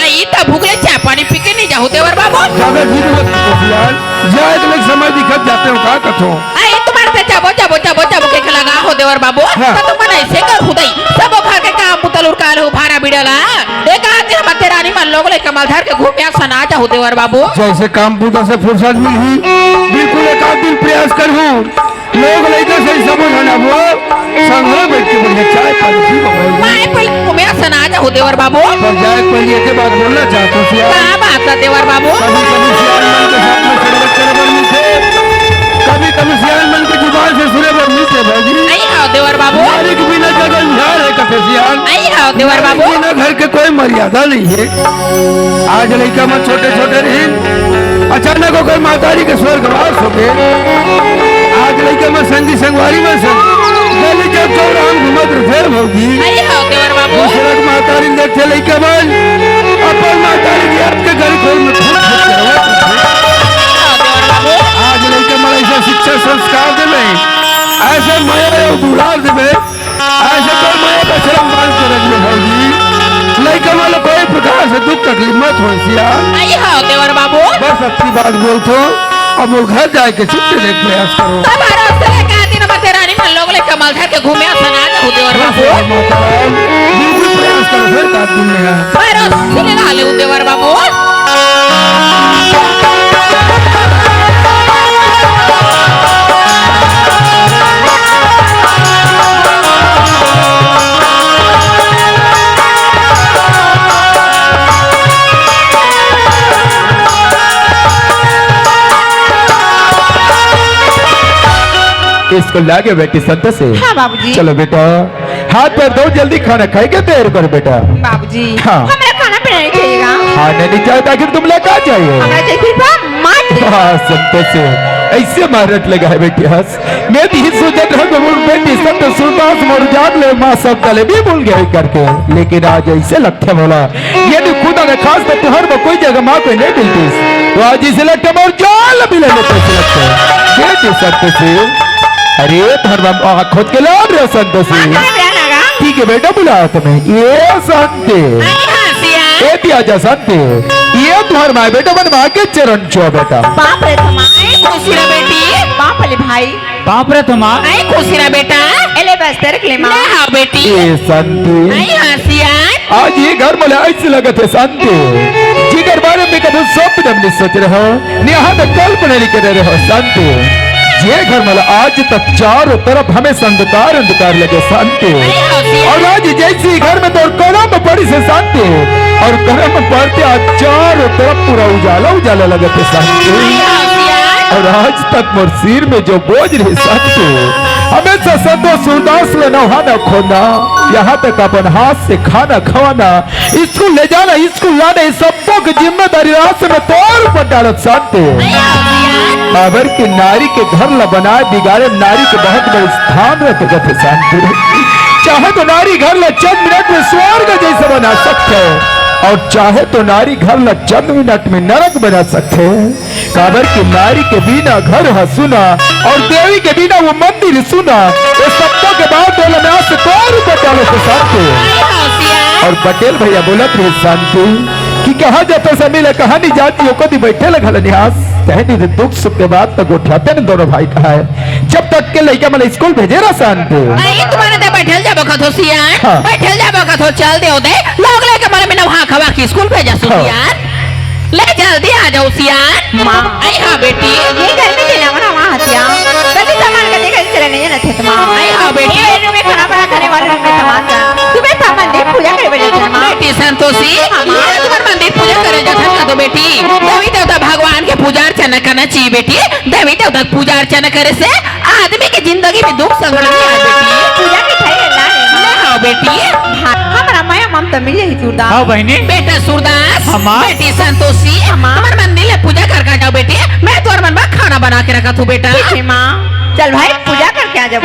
आई त भूख ले चाय पानी पी के नहीं जाहू देवर बाबू। ज्यादा जिद मत करो सियान, जाए तो समय दिखत जाते हो, का कथो? आई तुम्हारे से जाबो, जाबो, जाबो, जाबो के लगा हो देवर बाबू। हाँ। तो तुमन ऐसे करहू दई, सबो घर के काम बुता ल उरका लेहू, भारा बीड़ा ला। एक आध दिन हमर देरानी मन लोग लइका मन ल धर के घूमे असन आ जाहू देवर बाबू। जैसे काम बुता से फुरसत मिलही, बिल्कुल एक आध दिन प्रयास करहूँ। लोग लइका से सबो झन आबो, संग में बैठ के बढ़िया चाय पानी पीबो। मैं पहले घूमे असन आ जाहू देवर बाबू। पर जाए के पहले एक बात बोलना चाहत हूँ सियान। का बात हे देवर बाबू? कभी कभी सियान मन के साथ में शरबत शरबत मिलथे, कभी कभी सियान मन के जुबान से सुने बर मिलथे भौजी। आई हाँ देवर बाबू। नारी के बिना जग अंधियार हे कथे सियान। आई हाँ देवर बाबू। बिना घर के कोई मर्यादा नहीं हे। आज लइका मन छोटे छोटे रहिन, अचानक ओकर महतारी के स्वर्गवास होगे। आज लइका मन संगी संगवारी मन संग गली चौक चौराहा में घूमत रहिथे भौजी। आई हाँ देवर बाबू। दूसरा के महतारी ल देखथे लइका मन, अपन महतारी के याद के गली खोल में फुट फुट के रोवत रहिथे। आई हाँ देवर बाबू। आज लइका मन ऐसा शिक्षा संस्कार देबे, ऐसा मया अउ दुलार देबे, ऐसे तो मैं बछरम बांध के रख ले भौजी। लइका मन ल कोई प्रकार से दुख तकलीफ मत होय सियान। आई हाँ देवर बाबू। बस अच्छी बात बोलथों, अब वो घर जाए के छुट्टी लेके प्रयास करो। तो भरोसे ले का दिन मते रानी मन लोग लइका मन ल धर के घूमे असन आ जाहू देवर बाबू। बस माता राम, बिल्कुल प्रयास करो, फिर का दिन में है। भरोसे ले ला लेहू देवर बाबू। स्कूल लागे बेटी संतोषी। हाँ बाबूजी। चलो बेटा, हाथ पैर धो, जल्दी खाना खाए के तैयार कर बेटा। बाबूजी, हाँ। हमरा खाना पीना नहीं चाहिएगा। खाना नहीं चाहिए तो आखिर तुमला का चाहिए? हमरा चाहिए सिर्फ माटी। हाँ, संतोषी, ऐसे मारत लगा है बेटी, हंस। मैं भी सोचत रहूं कि मोर बेटी संत सूरदास मोर जान ले माँ सब तले भी भूल गए करके, लेकिन आज ऐसे लगथे मोला, यदि खुदा ने खास तो तुहर में कोई जगह माँ कोई नहीं मिलती, तो आज इसे लगथे मोर जान भी ले लेते से लगथे। बेटी संतोषी, अरे धर्म आँख खोद के लान रहे संतोषी। ठीक है बेटा, बुलाओ तुम्हें। ये संते। ए दिया जा संते। ये तुहर माय बेटा मन माँ के चरण छुआ बेटा। बाप रे थमाए खुशी रह बेटी। बाप रे भाई। बाप रे थमा। आई खुशी रह बेटा। एले बस्तर के ले माँ। ले हाँ बेटी। ए संते। आई हाँ सियान। आज ये घर मोला ऐसे लगथे संते, जेकर बारे में कभी स्वप्न में नहीं सोच रहे हो, न यहाँ तक कल्पना नहीं कर रहे हो संते। ये घर मोला आज तक चारों तरफ हमेशा अंधकार अंधकार लगे संते। अउ आज जैसे ही घर में तोर करम पड़िस संते, अउ करम पड़ते आज चारों तरफ पूरा उजाला उजाला लगथे संते। अउ आज तक मोर सिर में जो बोझ रहे संते, हमेशा संतोष सूरदास ल नहाना खोना, यहाँ तक अपन हाथ से खाना खवाना, स्कूल ले जाना, स्कूल लाना, ये सबो के जिम्मेदारी रास में तोर ऊपर डालत संते। काबर के नारी के घर ला बनाए बिगाड़े नारी के बहुत बड़े स्थान रहिथे संते। चाहे तो नारी घर ला चंद मिनट में स्वर्ग जैसे बना सकथे, अउ चाहे तो नारी घर ला चंद मिनट में नरक बना सकथे। काबर के नारी के बिना घर ह सुना अउ देवी के बिना वो मंदिर सुना। ये सबो के बाद ओला नाश तोर ऊपर डालत संते। अउ पटेल भइया बोलत रहे शांति कि कहाँ जात हस अम्मी ला, कहाँ नहीं जात, यो कति बइठे ला घला निहास, कहे नहीं रे दुख सुख के बात तो गोठियाते नहीं दोनों भाई कहा है। जब तक के लइका मन स्कूल भेजे रहा शांति। नहीं, तुम्हारे दे बइठे ल जाबो कथो सियान, हाँ। बइठे ल जाबो कथो, चल देव दे, लोग लेके मन में नहा खवा के स्कूल भेजा सु हाँ। सियान। ले जल्दी आ जाव सियान। माँ। आई हाँ बेटी। ये घर में जेना बना वहाँ हत्या। कभी सामान का देखा चले नहीं ना थे माँ। आई हाँ बेटी। ये रूम में खाना बना खाने वाले रूम में सामान का। तुम्हें सामान दे पूजा करे बजे थे माँ। बेटी संतोषी, हाँ, माँ। ये तुम्हारे मंदिर पूजा करे जाता था तो बेटी। देवी देवता भगवान के पूजा अर्चना करना चाहिए बेटी। देवी देवता के पूजा अर्चना करे से आदमी के जिंदगी में दुख संकट नहीं आए बेटी। पूजा के थाई अल्लाह ने। ले आओ बेटी। हाँ, हमरा माया ममता मिले ही सूरदास। हाँ बहिनी। बेटा सूरदास, हमार। बेटी संतोषी, हमार। हमार मंदिर ले पूजा करके आ जाओ बेटी। मैं तोर मन में खाना बना के रखा थू बेटा। ठीक है माँ, चल भाई पूजा करके आ जाओ।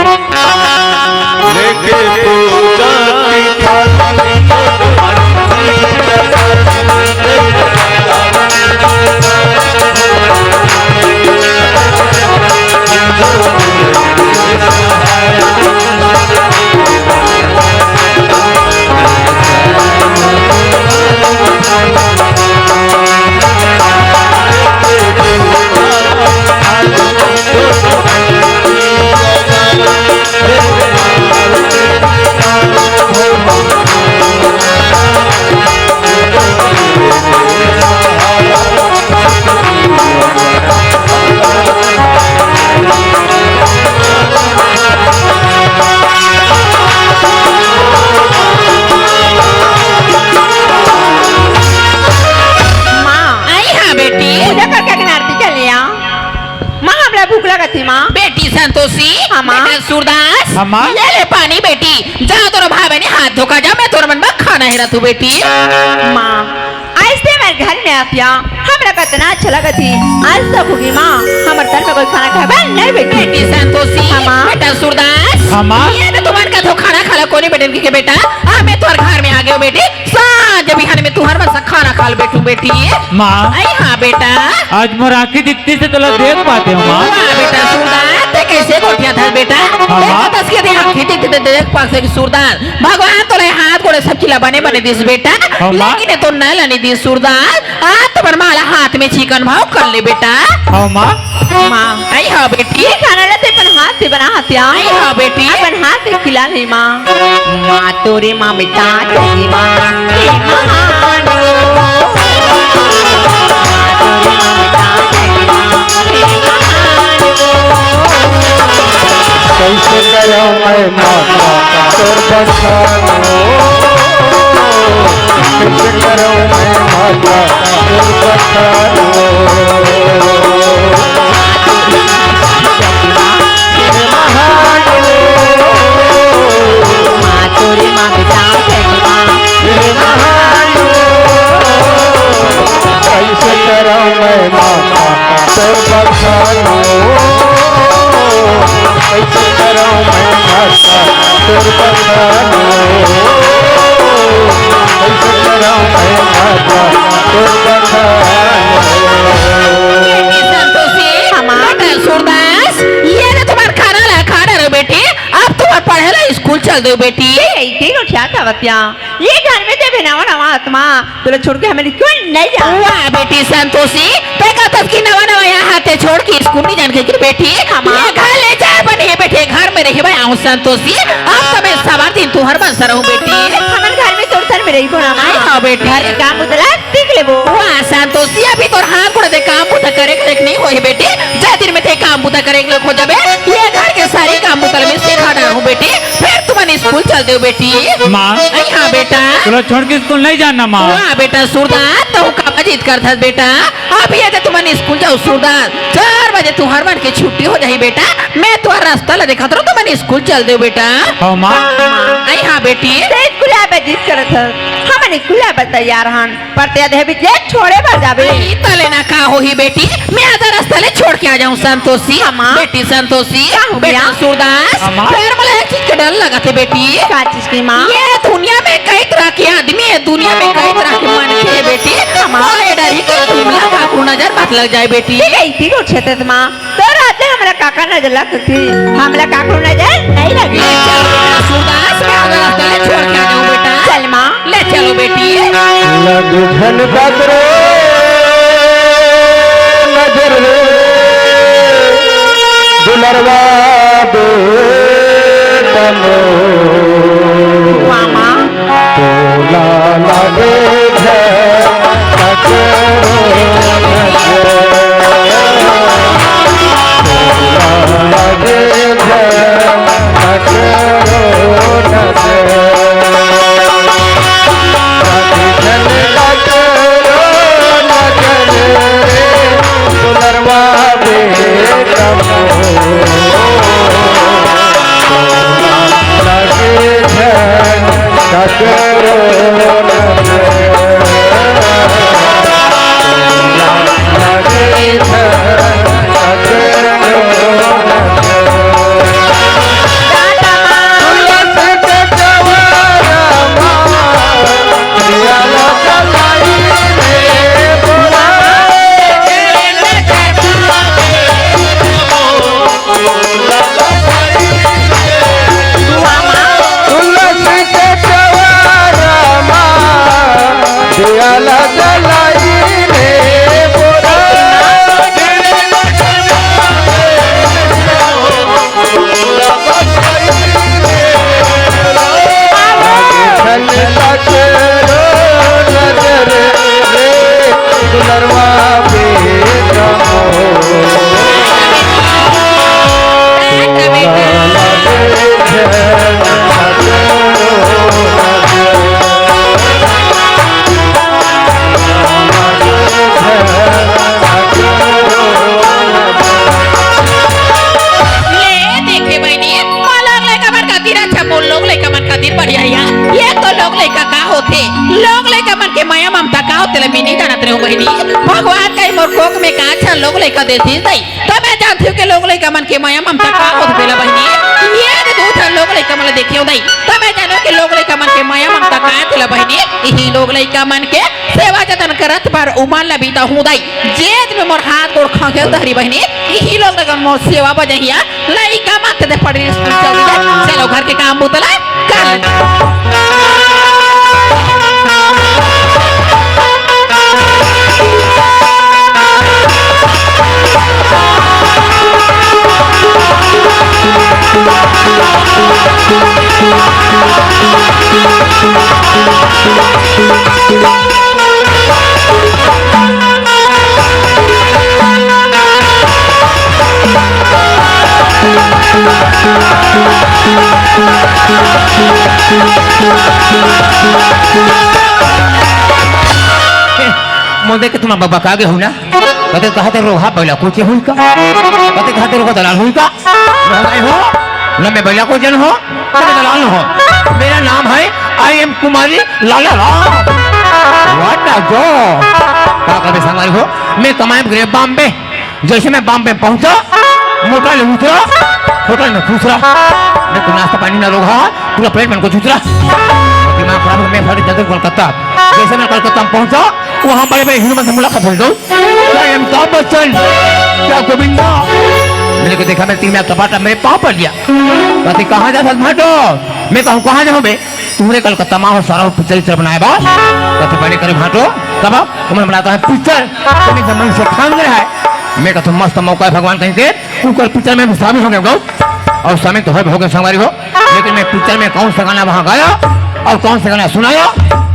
लेके पूजा की थाली। माँ, आई हाँ बेटी। पूजा करके अगन आरती कर लिया। माँ, हमरा भूख लगत ही, माँ। बेटी संतोषी, हाँ, माँ। बेटा सूरदास, हाँ, माँ। ले ले पानी बेटी। जा तोर भाई बहन हाथ धोका जा, मैं तोर मन में खाना हेरा थू बेटी। माँ, आज ते हमारे घर में आतिया, हमरा कतना अच्छा लगत ही। आज तक होगी माँ, हमर तन में कोई खाना खाबे नहीं बेटी। बेटी संतोषी, हाँ, माँ। बेटा सूरदास, हाँ, माँ। ये तो तुमन का तो खाना खाला कोनी बेटन के, के बेटा, आ मैं तोर घर में आ गयो बेटी। सांझ बिहान में तुहर मन से खाना खा ले बेटू बेटी। माँ। आई हाँ बेटा। आज मोर आँखी दिखती से तोला देख पाते हो माँ। वाह बेटा सूरदास, ते कैसे गोठिया धर बेटा? हाँ, देख माँ। बस के दे आँखी दिखती ते देख पाते कि सूरदास। भगवान तोरे हाथ गोड़े सब चीला बने बने दिस बेटा। हाँ, माँ। लेकिन ये तो न लनी दिस सूरदास। आज तो पर माला हाथ में चिकन भाव कर ले बेटा। हाँ, माँ। माँ। आई हाँ बेटी। ये खाना ला ते अपन हाथ से बना हत्या। आई हाँ बेटी। अपन हाथ से खिला ले माँ। माँ तोरे माँ बेटा तेरी माँ। हे महान। माँ तोरे माँ बेटा तेरी माँ। हे महान। कैसे करौं मैं माता तोर बखान हो? कैसे करौं मैं माता तोर बखान हो? कैसे करौं मैं माता तोर बखान हो? कैसे करौं मैं माता तोर बखान हो? कैसे करौं मैं माता तोर बखान हो? संतोषी, हमार। बेटा सूरदास, ये ले तुम्हार खाना ला खा डरो बेटी, अब तुम्हार पढ़े ला स्कूल चल दो बेटी। ये, ये गोठिया का बतिया। ये घर में जब नवा नवा आत्मा तोला छोड़ के हमें क्यों नहीं जा? वाह बेटी संतोषी, ते कहतस कि नवा नवा यहाँ हाथे छोड़ के स्कूल नहीं जान के बेटी। हमार। ये घर ले जाए बने बेटी, घर में रहे भाई आऊँ संतोषी। अब तो मैं सवार दिन तुहर बन सरहूँ बेटी। हमन घर में तोर सर में रही कोना। आई हाँ बेटी। घर के काम उतला सीख लेबो। वाह संतोषी, अभी तोर हाथ गोड़ दे काम बुता करे के नहीं होए बेटी। जा दिन में ते काम बुता करे के हो जाबे, ये घर के सारी काम बुता में सिखा डालूं बेटी। फिर तुमन स्कूल चल देव बेटी। माँ। आई हाँ बेटा। तोला छोड़ के स्कूल नहीं जाना माँ। वाह बेटा सूरदास, तू का जिद करथस बेटा? अभी ये तुमन स्कूल जाओ सूरदास, चार बजे तुहर मन के छुट्टी हो जाही बेटा। मैं तुहर रास्ता ला देखत रहूं, तुमन स्कूल चल देव बेटा। हाँ माँ। आई हाँ बेटी। ते स्कूल आबे जिद करथस, हमन स्कूल आबे तैयार हन। पर ते आधे बीच ले छोड़े बर जाबे। ई तले ना का होही बेटी, मैं आधा रास्ता ले छोड़ के आ जाऊं संतोषी। हाँ, माँ। बेटी संतोषी, का हो बेटा गया? सूरदास, हाँ, माँ। फेर मोला एक चीज के डर लगत हे बेटी। का चीज की माँ? ये दुनिया में कई तरह के आदमी हे, दुनिया में कई तरह के मनखे हे बेटी। हाँ, माँ। मोला ये डर हे कि दुनिया का कुकरो नजर मत लग जाए बेटी। ठीक है, इतनी को छेते माँ। तोर आते हमला काका नजर लगथे, हमला काकरो नजर नहीं लगे। ले चल बेटा सूरदास, मैं आधा रास्ता ले छोड़ के आ जाऊं बेटा। चल माँ। ले लगे झन काकरो नजर रे, दुलरवा बेटा मोर। मामा। तोला लगे झन काकरो नजर। ले, देखे बहिनी, मोर लोग लइका मन खातिर अच्छा, मोर लोग लइका मन खातिर बढ़िया या। ये तो लोग लइका का होथे? लोग लइका मन के मया ममता का होथे, तेला मैं नइ जानत रहेंव बहिनी। भगवान कहीं मोर कोख में का अच्छा लोग लइका दे दीस दई। त मैं जानत हंव के लोग लइका मन के मया ममता का होथे तेला बहिनी। ये दे दू ठन लोग लइका मन ला देखेंव दई। त मैं जानंव के लोग लइका मन के मया ममता का होथे तेला बहिनी। इही लोग लइका मन के सेवा जतन करत भर उमर ला बिताहूं दई। जेद में मोर हाथ गोड़ खंखेल धरी बहिनी, इही लोग लगन मोर सेवा बजहिया, लइका मत दे पड़ी स्कूल चल दे। चलो घर के काम बुतला कर ले। मोर देख के तुम बकबका गे हो ना? कते कहा ते रोहा बैला कोचे हुई का? कते कहा ते रोहा दलाल हुई का? रोहा हो? ना मैं बैला कोचन हों, ना मैं दलाल हों। मेरा नाम है I am Kumari Lala Ram. What the जो? का करबे संगवारी हो? मैं कमाए बर गे रेहेंव बॉम्बे। जइसे मैं बॉम्बे पहुंचों, मोटर ले उतरों, होटल में खुसरों। मैं तो नास्ता पानी ना रोगहा, पूरा प्लेट मन को चुचरों। दिमाग खराब हो, मैं फट जाते कलकत्ता। जइसे मैं कलकत्ता में पहुंचों, वहां बड़े-बड़े हीरो मन से मुलाकात हो गई। क्या अमिताभ बच्चन, क्या गोविंदा। मेरे को देखा, मेरे तीन लाख टपाटा मेरे पांव पड़ गया। कहते, "कहां जात हस भांटो?" मैं कहूं, "कहां जाहूं बे? तुंहरे कलकत्ता में हो सारा पिक्चर विक्चर बनाए बर।" कहते, "बने करे भांटो, कब तुमन बनाता है पिक्चर? तुम एकदम मन से खान रहा है।" मैं कहता हूं, "मस्त मौका है भगवान कहीं के।" उनकर पिक्चर में शामिल हो गए हम लोग। और शामिल तो हो, हो गए संगवारी हो, लेकिन मैं पिक्चर में कौन सा गाना वहाँ गाया और कौन सा गाना सुनाया,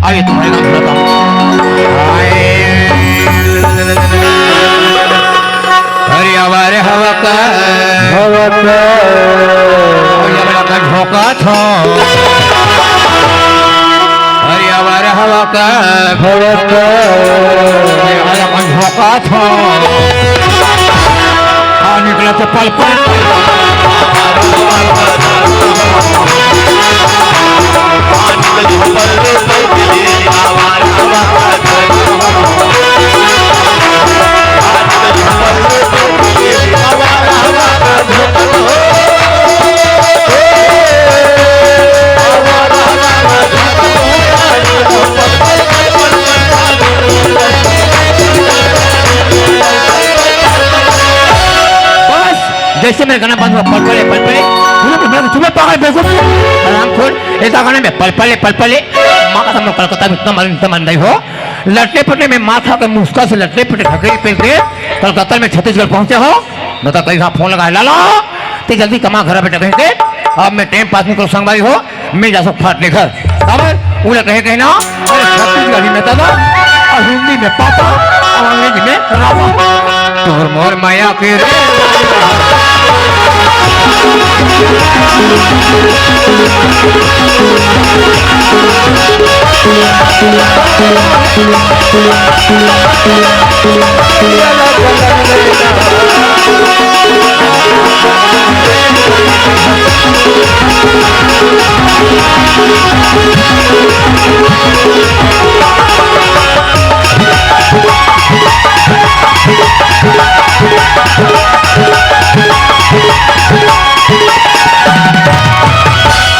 आइए तुम्हारे गाना सुनाता हूँ। हाय। अरे आवा रे हवा का। हवा का। अरे आवा का झोंका था। अरे आवा रे हवा का। हवा का। अरे आवा का झोंका था। आ निकला तो पल पल। बस, जैसे मेरा गाना बंद हुआ, पल पले, पल पले, पूरे के पूरे तुम्हें पागल बेवकूफ, हरामखोर, ऐसा गाने में पल पले, पल पले, माँ कसम, कलकत्ता में इतना मन, इतना मन नहीं हो, लटले पटले में माथा के मुस्का से लटले पटले ढकेल पेल के कलकत्ता में छत्तीसगढ़ पहुंचे हो। न तो कहीं फोन लगाए, "लाला, ते जल्दी कमा घर बेटा," कहीं के, "अब मैं टाइम पास नहीं करूँ संगवारी हो, मैं जा सक फाट ले घर।" अब उला कहे, कहे ना, अरे छत्तीसगढ़ी में दादा, और हिंदी में पापा, और अंग्रेजी में रामा। तोर मोर माया के रे।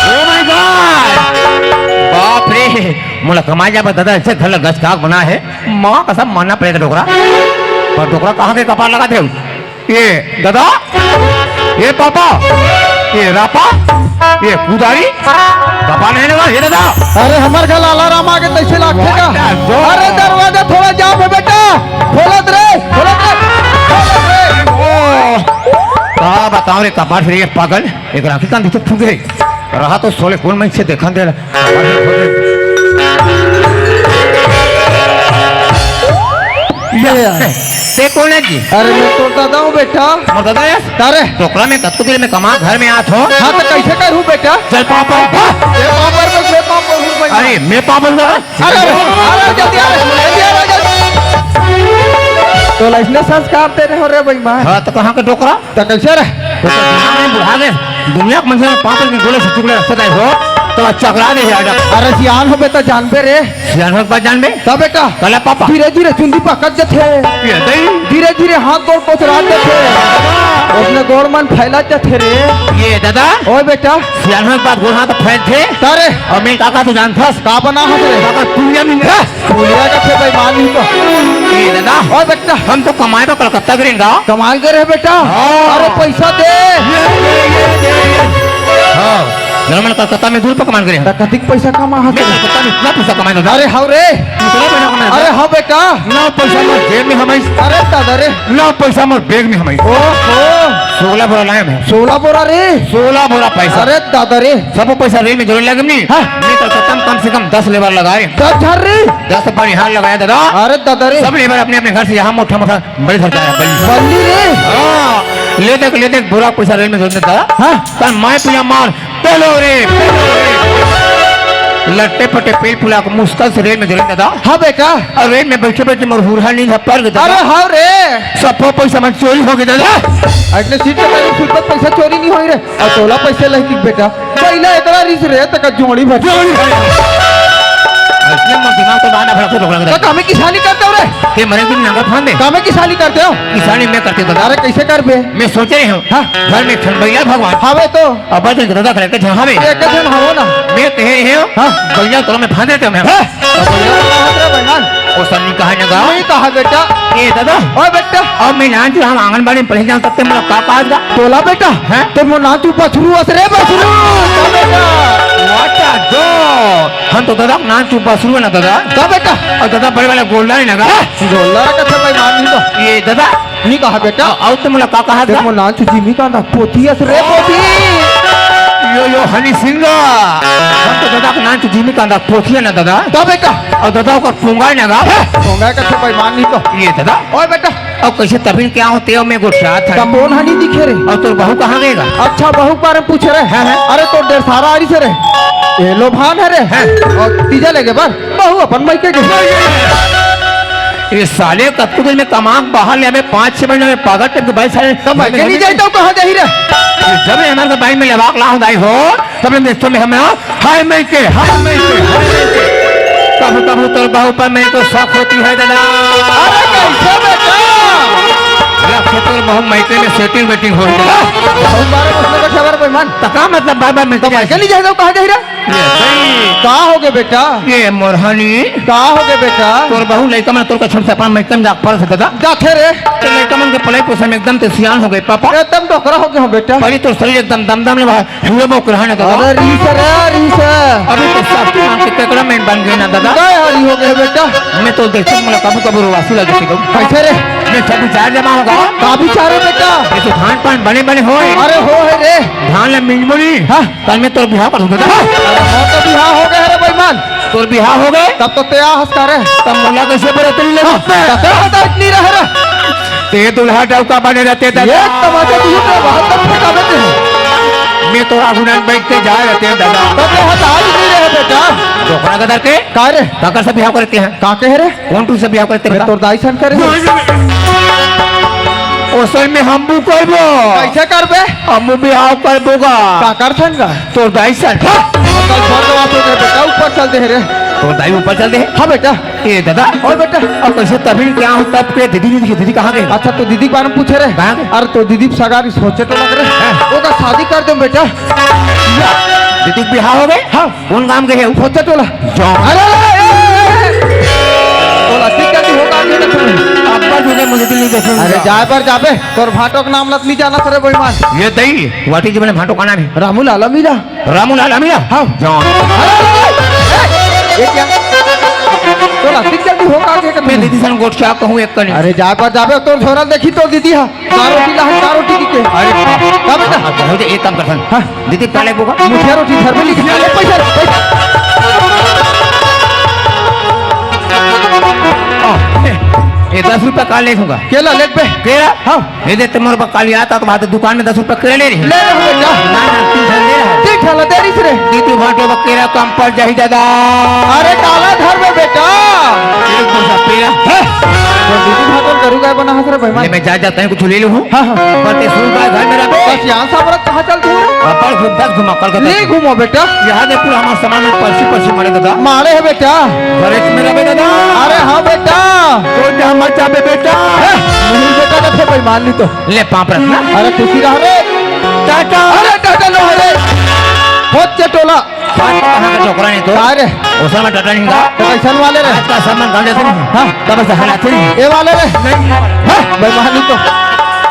Oh my God! बाप रे, मोला कमाए जाबे दादा, ऐसे घर ला गचकाक बना है। माँ कसम मानना पड़ेगा डोकरा। पर डोकरा कहाँ के कपार लगा दे? ये दादा, ये पापा, ये रापा, ये कुदारी, पापा नहीं लगा, ये दादा। अरे हमर घर लाला राम आगे तैसे लागथे का? अरे दरवाजा थोड़ा जाम है बेटा, खोलत रे, खोलत रे, खोलत रे। ओ, का बताओ रे कपार फिर ये पागल, एक राखी कान दिखे फूंके। रहा तो सोले कौन मैं से देखन दे रहा। ये ते कौन है जी? अरे मैं तो दादा हूँ बेटा। मोर दादा है? अरे। डोकरा में कतको दिन में कमा घर में आत हो। हाँ तो कैसे करूँ बेटा? चल पापा। ये पापड़ में मैं पापड़ हूँ भाई। अरे मैं पापड़ का। अरे अरे जल्दी आ रे, जल्दी आ रे, जल्दी। तो लाइसने संस्कार दे रहे हो रे भाई माँ। हाँ तो कहाँ का डोकरा? त कैसे रे? तो तो दिमाग में बुढ़ा गए। दुनिया के मनसे पापड़ के गोले से चुगले रखते हो, तो चकरा दे है आजा। अरे सियान हो बेटा, जानबे रे। सियान हो के बात जानबे? तब बेटा। कला पापा। धीरे धीरे चुंदी पकड़ जथे। ये दई। धीरे धीरे हाथ गोड़ कोचरा जथे। उसने गोड़ मन फैला जथे रे। ये दादा। ओए बेटा। सियान हो के बात गोड़ हाथ फैल थे। तारे। और मैं काका तू जानथस? का बना हस रे? काका तू या नहीं। पुलिया का थे बेईमान नहीं तो। ए दादा, ओए बेटा। हम तो कमाए बर कलकत्ता गे रहेन गा। कमाए गे रहे बेटा? हाँ। अरे पैसा दे। ये, ये, ये, ये, ये। हाँ, जरा मैं कलकत्ता में दूर पर कमाए गे रहेन। त कतिक पैसा कमा हस? मैं कलकत्ता में इतना पैसा कमाए दादा। अरे हव रे। इतना पैसा कमाए अरे दादा। हाँ बेटा। ना पैसा मोर जेब में हमाइस। अरे दादा रे। ना पैसा मोर बैग में हमाइस। ओहो। सोलह बोरा लाए मैं। सोलह बोरा रे। सोलह बोरा पैसा। अरे दादा रे। सब पैसा रेल में जरूर लगे नहीं। हाँ। मैं कलकत्ता में कम से कम दस लेबर लगा रहे। दस हजार रे? दस बनिहार लगाया दादा। अरे दादा रे। सब लेबर अपने अपने घर से यहाँ मोटा मोटा बड़ी सरकार है, बड़ी। बल्ली रे। हाँ, ले देख, ले देख, बुरा पैसा रेल में जोड़ने दादा। हाँ। पर मैं तुझे मार, पेलो रे, पेलो रे। लट्टे पट्टे पेल फुला के मुश्किल से रेल में जोड़ने दादा। हाँ बेटा। और रेल में बैठे बैठे मोर हुरहा नींद पर गया दादा। अरे हाँ रे। सब पैसा मन चोरी हो गया दादा। अगले सीट पे मेरी सीट पर पैसा चोरी नहीं हो रहे। अउ तोला पैसे लही कि बेटा, पहिला एकरा रिस रे, तका जोड़ी भर। जोड़ी भर। अइसने मोर दिमाग तो बाना भड़कत लोग लगता त है। कामे किसानी करते हो रे? ते मरे दिन नांगर फांदे। कामे किसानी करते हो? किसानी मैं करते दादा। अरे कैसे करबे? मैं सोचे रहे हूँ। हाँ। घर में एक ठन बैला भगवान। हावे तो। अब बस एक दादा करके जहाँ में। एक जन हवो ना। मैं कहे रहे हूँ। हाँ। बैला तोला मैं फांदे देते मैं। हाँ। अब बैला तो कहाँ से भगवान? वो सब नहीं कहा ना गाँव। नहीं कहा बेटा। ए दादा। ओ बेटा। अब मैं नान चुरा हम आंगनबाड़ी में पढ़े जाऊँ तब ते मोला का कहा था? तोला बेटा। हैं? ते मोर नान तू बछरू अस रे बछरू। का बेटा? वाटा दो। हम तो दादा नान तू बछरू है ना दादा। का बेटा? और दादा बड़े वाला गोल्डा है ना गा? गोल्डा का था भाई मान नहीं तो। ये दादा। नहीं कहा बेटा। अउ ते मोला का कहा ते था? मोर नान तू जिमी का ना पोती अस रे पोती। यो यो हनी सिंह। हम तो दादा का नान तू जिमी का ना पोती है ना दादा। का बेटा? और दादा ओकर पोंगा है ना गा? पोंगा का था भाई मान नहीं तो। ये दादा। ओए बेटा। अब कैसे तभी क्या होते हो, मैं गुस्सा था। तब कौन हानि दिखे रे? और तोर बहू कहाँ गएगा? अच्छा, बहू के बारे में पूछे रे। हाँ, हाँ। अरे, तोर डेढ़ सारा आ रही से रे। ये लो भान है रे। हाँ। और तीजा लेके बर, बहू अपन मायके के। ये साले कतको दिन में कमा के बाहर ले, हमें पाँच छह महीने में पागल टाइप के भाई साले। तो मायके नहीं जाए तो कहाँ जाही रे? जब ये हमारे भाई में लेवाक लाहूं दाई हो, तब हम देखते में हम हाय मायके, हाय मायके, हाय मायके। कभू कभू तोर बहू पर मैं तो शक होती है दादा। अरे कैसे बेटा? लग से तोर बहू मायके में सेटिंग वेटिंग हो गया। बहुत बार उसने का खबर बेईमान। तो का मतलब बार बार मैं तो मायके नहीं जाए तो कहाँ जाही रे? ये सही। का हो गए बेटा? ये मोरहानी। का हो गए बेटा? तोर बहू लइका मन तोर का छोड़ से अपन मायके में जाके पड़ सकता था। जाथे रे। तो लइका मन के पढ़ाई पोषण में एकदम ते सियान हो गए पापा। एकदम डोकरा हो गए हो बेटा। पहले तो शरीर एकदम दमदम ले बाहर। हीरो मोकरा है ना दादा? अरे रीस रे, रीस। अभी तो शक्तिमान केकड़ा में बन गए ना दादा। काय हारी हो गए बेटा? मैं तो देखते मोला कभू कभू रोवासी लग जाती कहूँ। कैसे रे? मैं सब विचार जमा होगा। का विचार है बेटा? ये तो धान पान बने बने होए। अरे हो है रे। धान ला मिंजमुरी। हाँ। कल मैं तोर बिहाव कर दूंगा। हाँ। अरे हो तो बिहाव हो गए रे बेईमान। तोर बिहाव हो गए? तब तो ते आहस करे। तब मोला कैसे बरतरी ले? हाँ, तब तो हटा इतनी रह रे। ते दुल्हा डौका बने रहते दादा। एक तमाचा तू तो बहुत तब फेंका देते हैं। मैं तो आगुनान बैठ के जा रहते हैं दादा। तो ते हटा इतनी रहे बेटा। डोकरा गदर के? का रे? काकर से बिहाव करते हैं? का कहे रे? कौन तू से बिहाव करते मैं बेटा? तोर दाई सन करे। ओसन में हम भी करबो। कैसे करबे? हम बिहाव करबो गा। काकर सन का? तोर दाई सन। हाँ। कल छोड़ दो आप लोग बेटा, ऊपर चल दे रे। तोर दाई ऊपर चल दे? हाँ बेटा। ए दादा। और बेटा? अब कैसे तभी क्या हो तब के दीदी नहीं दिखी, दीदी कहाँ गई? अच्छा तो दीदी के बारे में पूछे रे। कहाँ गई? अरे तो दीदी सगारी सोचे तो लग रहे। हाँ। ओकर शादी कर दे बेटा। दीदी के बिहाव हो गए? हाँ। कौन गांव के है? खोते टोला। जाओ। अरे, अरे, अरे, अरे, अरे। टोला, ठीक है, ठीक होगा, आगे रखो। अब्बा जो है, मुझे दिल नहीं देखेंगे। अरे, जाए पर जाबे, तोर भाटो के नाम लत नहीं जाना, तेरे बेईमान। ये दई, वाटी जी मैंने भाटो का नाम है। रामू लाला मीरा। रामू लाला मीरा? हाँ। जाओ। अरे, अरे, अरे, अरे, ये क्या? टोला, ठीक जल्दी होगा, आगे कर मैं दीदी सन गोट क्या कहूँ एक कनी। अरे, जाए पर जाबे, तोर झोरा देखी तो दीदी हा। चार रोटी ला, चार रोटी की के। अरे, का बेटा? हाँ, बहुत एक काम करथन। हाँ। दीदी, पहले को का? मुठिया रोटी घर में नहीं खाई। पैसा, पैसा। आ, ए, ए, दस रुपया काल नहीं दूंगा। केला लेत बे। केला? हाँ। ये दे, तुम्हारे पास काल याद आता तो बात दुकान में दस रुपया केला ले रही। ले रहा हूँ बेटा। ना, ना, तीन ठन ले रहा है। तीन ठन ले रही रे। दीदी, भाटो बा केला कम पड़ जाही दादा। अरे, काला धर में बेटा। एक पैसा पेला। है? तो दीदी भाटो करू गाय बना हंस रे भाई ले, मैं जा, जाता हूँ, कुछ ले लूँ। हाँ, हाँ। पर ते सुन का घर में रखे। बस यहाँ से हमारा कहाँ चल तू? अपन खूब दस घुमा कलकत्ता। ले घूमो बेटा। यहाँ दे पूरा हमारा सामान में पर्ची पर्ची मारे दादा। मारे है बेटा। घरे में रहे दादा। अरे हाँ बेटा। तो जा मत जाबे बेटा। है, नहीं बेटा, तो फिर भाई मान ली तो। ले पाँव रख ना। अरे खुशी रह रे। टाटा। अरे टाटा लो रे। होत के टोला। बात तो कहाँ का छोकरा नहीं तो। का रे? ओसन में टाटा नहीं था। तो कैसन वाले रे? आज का सामान गांव जाते नहीं। हाँ। तब से हालात नहीं। ये वाले रे? नहीं। हाँ, बेईमानी तो।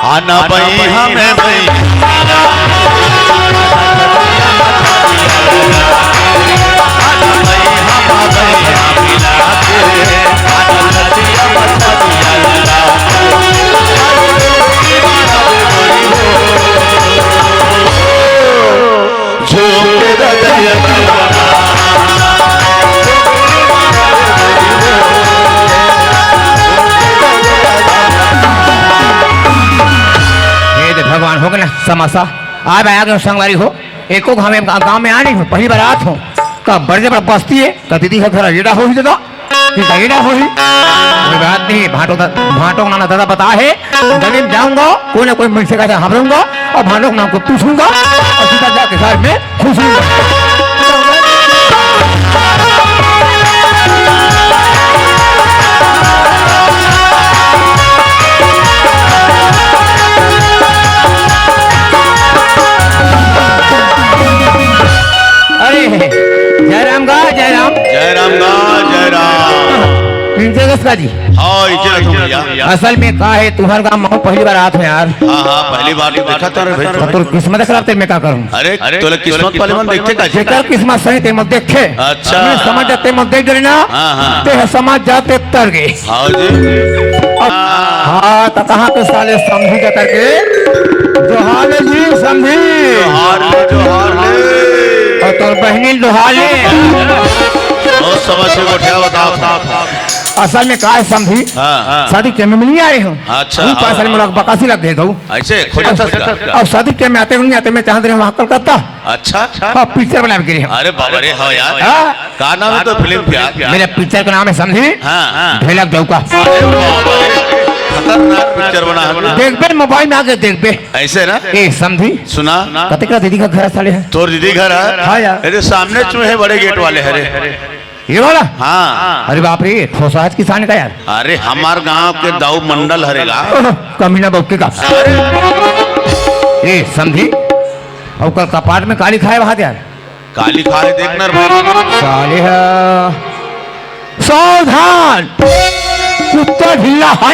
आना बई हमें बई। हे दे भगवान, हो गया ना समासा। आय बा, आ गए संगवारी हो। एको गाँव में, गाँव में आ नहीं हूँ, पहली बार आत हूँ। का बड़े बड़ा बस्ती है, का दीदी का घर एड़ा हो ही दादा। कि गैडा होही। कोई बात नहीं, भाटो दा-, भाटो नाना दादा बता है, गली में जाऊंगा, कोई ना कोई मनसे का हमरूंगा और भाटो के नाम को पूछूंगा और सीधा जाके घर में घुसूंगा। अरे, जय राम गा, जय राम। जय राम गा, जय राम। इंजेगस का जी। हाँ, इज्जत हो भैया। असल में का है, तुहर गांव में पहली बार आत हूँ यार। हाँ, हाँ, पहली बार तो देखा था रे भाई। तो तोर किस्मत खराब, ते मैं का करूँ? अरे, तोले किस्मत वाले मन देखते का जी? जेकर किस्मत सही, ते मत देखे। अच्छा। मैं समझ जाते, मत देख डरे ना। हाँ, हाँ। ते समझ जाते तर गए। हाँ जी। हाँ, तो कहाँ के साले समधी के करके? जोहार ले जी, समधी। जोहार ले, जोहार ले। और तोर बहनी जोहार ले। बहुत समझ से गोठिया बताओ था। असल में का है समधी? हाँ, हाँ। शादी के में नहीं आए हूँ। अच्छा, रूप हाँ, असल में हाँ। लग बकासी लग गए गऊ। ऐसे खोजा था इसका? अब शादी के में आते नहीं आते, मैं चाहते रहे वहाँ कलकत्ता। अच्छा। हाँ, पिक्चर बना के रहे। अरे बाबा रे, हाँ यार। हाँ। का नाम है तो फिल्म का? मेरे पिक्चर का नाम है समधी। हाँ, हाँ। ढेलक डौका। अरे बाबा रे, खतरनाक पिक्चर बना है। देखबे, मोबाइल में आके देखबे। ऐसे ना? ए, समधी। सुना? कते का दीदी का घर साले है? तोर दीदी घर है? हाँ यार। अरे सामने चुहे बड़े गेट वाले हरे। ये वाला? हाँ। अरे बाप रे, ठोसा आज किसान का यार। अरे हमार गांव के दाऊ मंडल हरेगा। ओह, कमीना बौके का। अरे। ए, समधी? और कल कपाट में काली खाए वहां यार। काली खाए देखना रे भाई। साले हा। सावधान! कुत्ता ढीला है।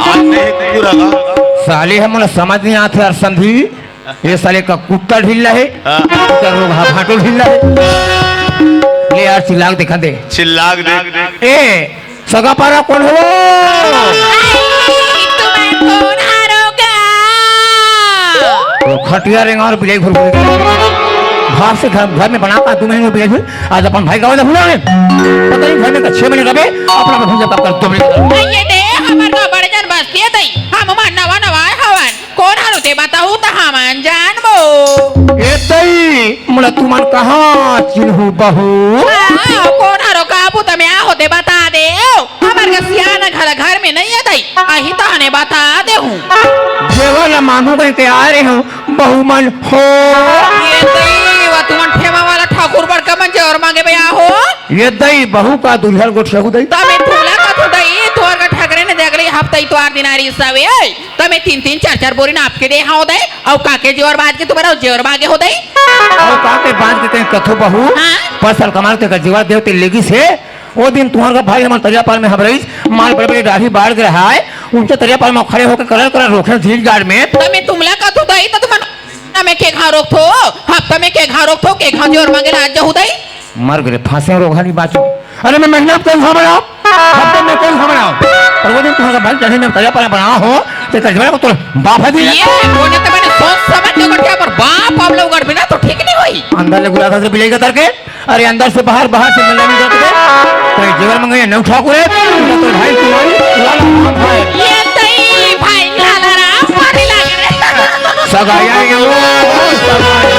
आज नहीं कुकुर हगा। साले हा, मोला समझ नहीं आत हे यार, समधी। ये साले का कुत्ता ढीला है, हाँ। का रोगहा भाटो ढीला है। ले यार, चिल्ला के देखा दे। चिल्ला के देख। ए, सगा पारा कोन हो? आई, तुमन कोन हरो गा? वो खटिया रेंगा अउ बिलाई घुर घुर। भाग से घर, घर में बना का, दू महीने बिलाई घुर। आज अपन भाई गवा ला भुला रे। पता नहीं घर में का छह महीने रहे, अपना अपन भूल जाता कर दो महीने। ये दे, हमर गाँव बड़े जन बस्ती हे तई। हम मन नवा नवा आए हवन। कोन हरो ते बताहू त हमन जानबो। ए तई, मोला तुमन कहाँ चिन्हू बहू? हाँ, कोन हरो, का बूता में आहो ते बता दे। हमर का सियान घला घर में नइ हे तई, अही तहने बता देहूँ। जेवर ला मांगू कहिके आए रहे हँव, बहू मन हो। ये तई, वा तुमन ठेमा वाला ठाकुर बड़का मन जेवर मांगे बे आहो। ये दई, बहू का दुल्हन गोठियाहू दई। तमे तुला कथू दई, तोर का ठगरे ने देख ले, हफ्ता इतवार दिन आ रही सवे। त में तीन तीन चार चार बोरी नाप के दे हँव दई, अउ काके जेवर बांध के तुम्हर जेवर मांगे हो दई। अउ काके बांध के कहीं कथो बहू, हाँ? परसों कमार ते का जेवर देव ते लेगिस हे, ओ दिन तुम्हर का भाई हमर तरिया पार में हबरइस, मार बड़े बड़े डाढ़ी बाढ़ गे रहा हे, उनके तरिया पार में खड़े होके करर करर रोखे झील गाड़ में। त में तुमला कथू दई, त तुमन में के घाव रोकथो, हफ्ता में के घाव रोकथो, के घाव जेवर मांगे ला आज जहू दई। मर गे रे, फांसे रोगहा नहीं बाँचो। अरे मैं महीना में कौन खा बनाओ, हफ्ते में कौन खा बनाओ, पर वो दिन तुम्हारा भाई चढ़े में तरिया पार बनावा हो, ते कजवा को तो बाप है दी। ये कोने तो मैंने सोच समझ के उगड़ दिया, पर बाप आप लोग उगड़ बिना तो ठीक नहीं हुई। अंदर ले गुलाब से बिलाई का तरके, अरे अंदर से बाहर, बाहर से मिलने में जाते थे। तो ये जेवर मंगैया नौ ठाकुर है, तो भाई तुम्हारी लाला राम है। ये तई भाई लाला राम मारी लागे रे। सगाई आई है वो, सगाई।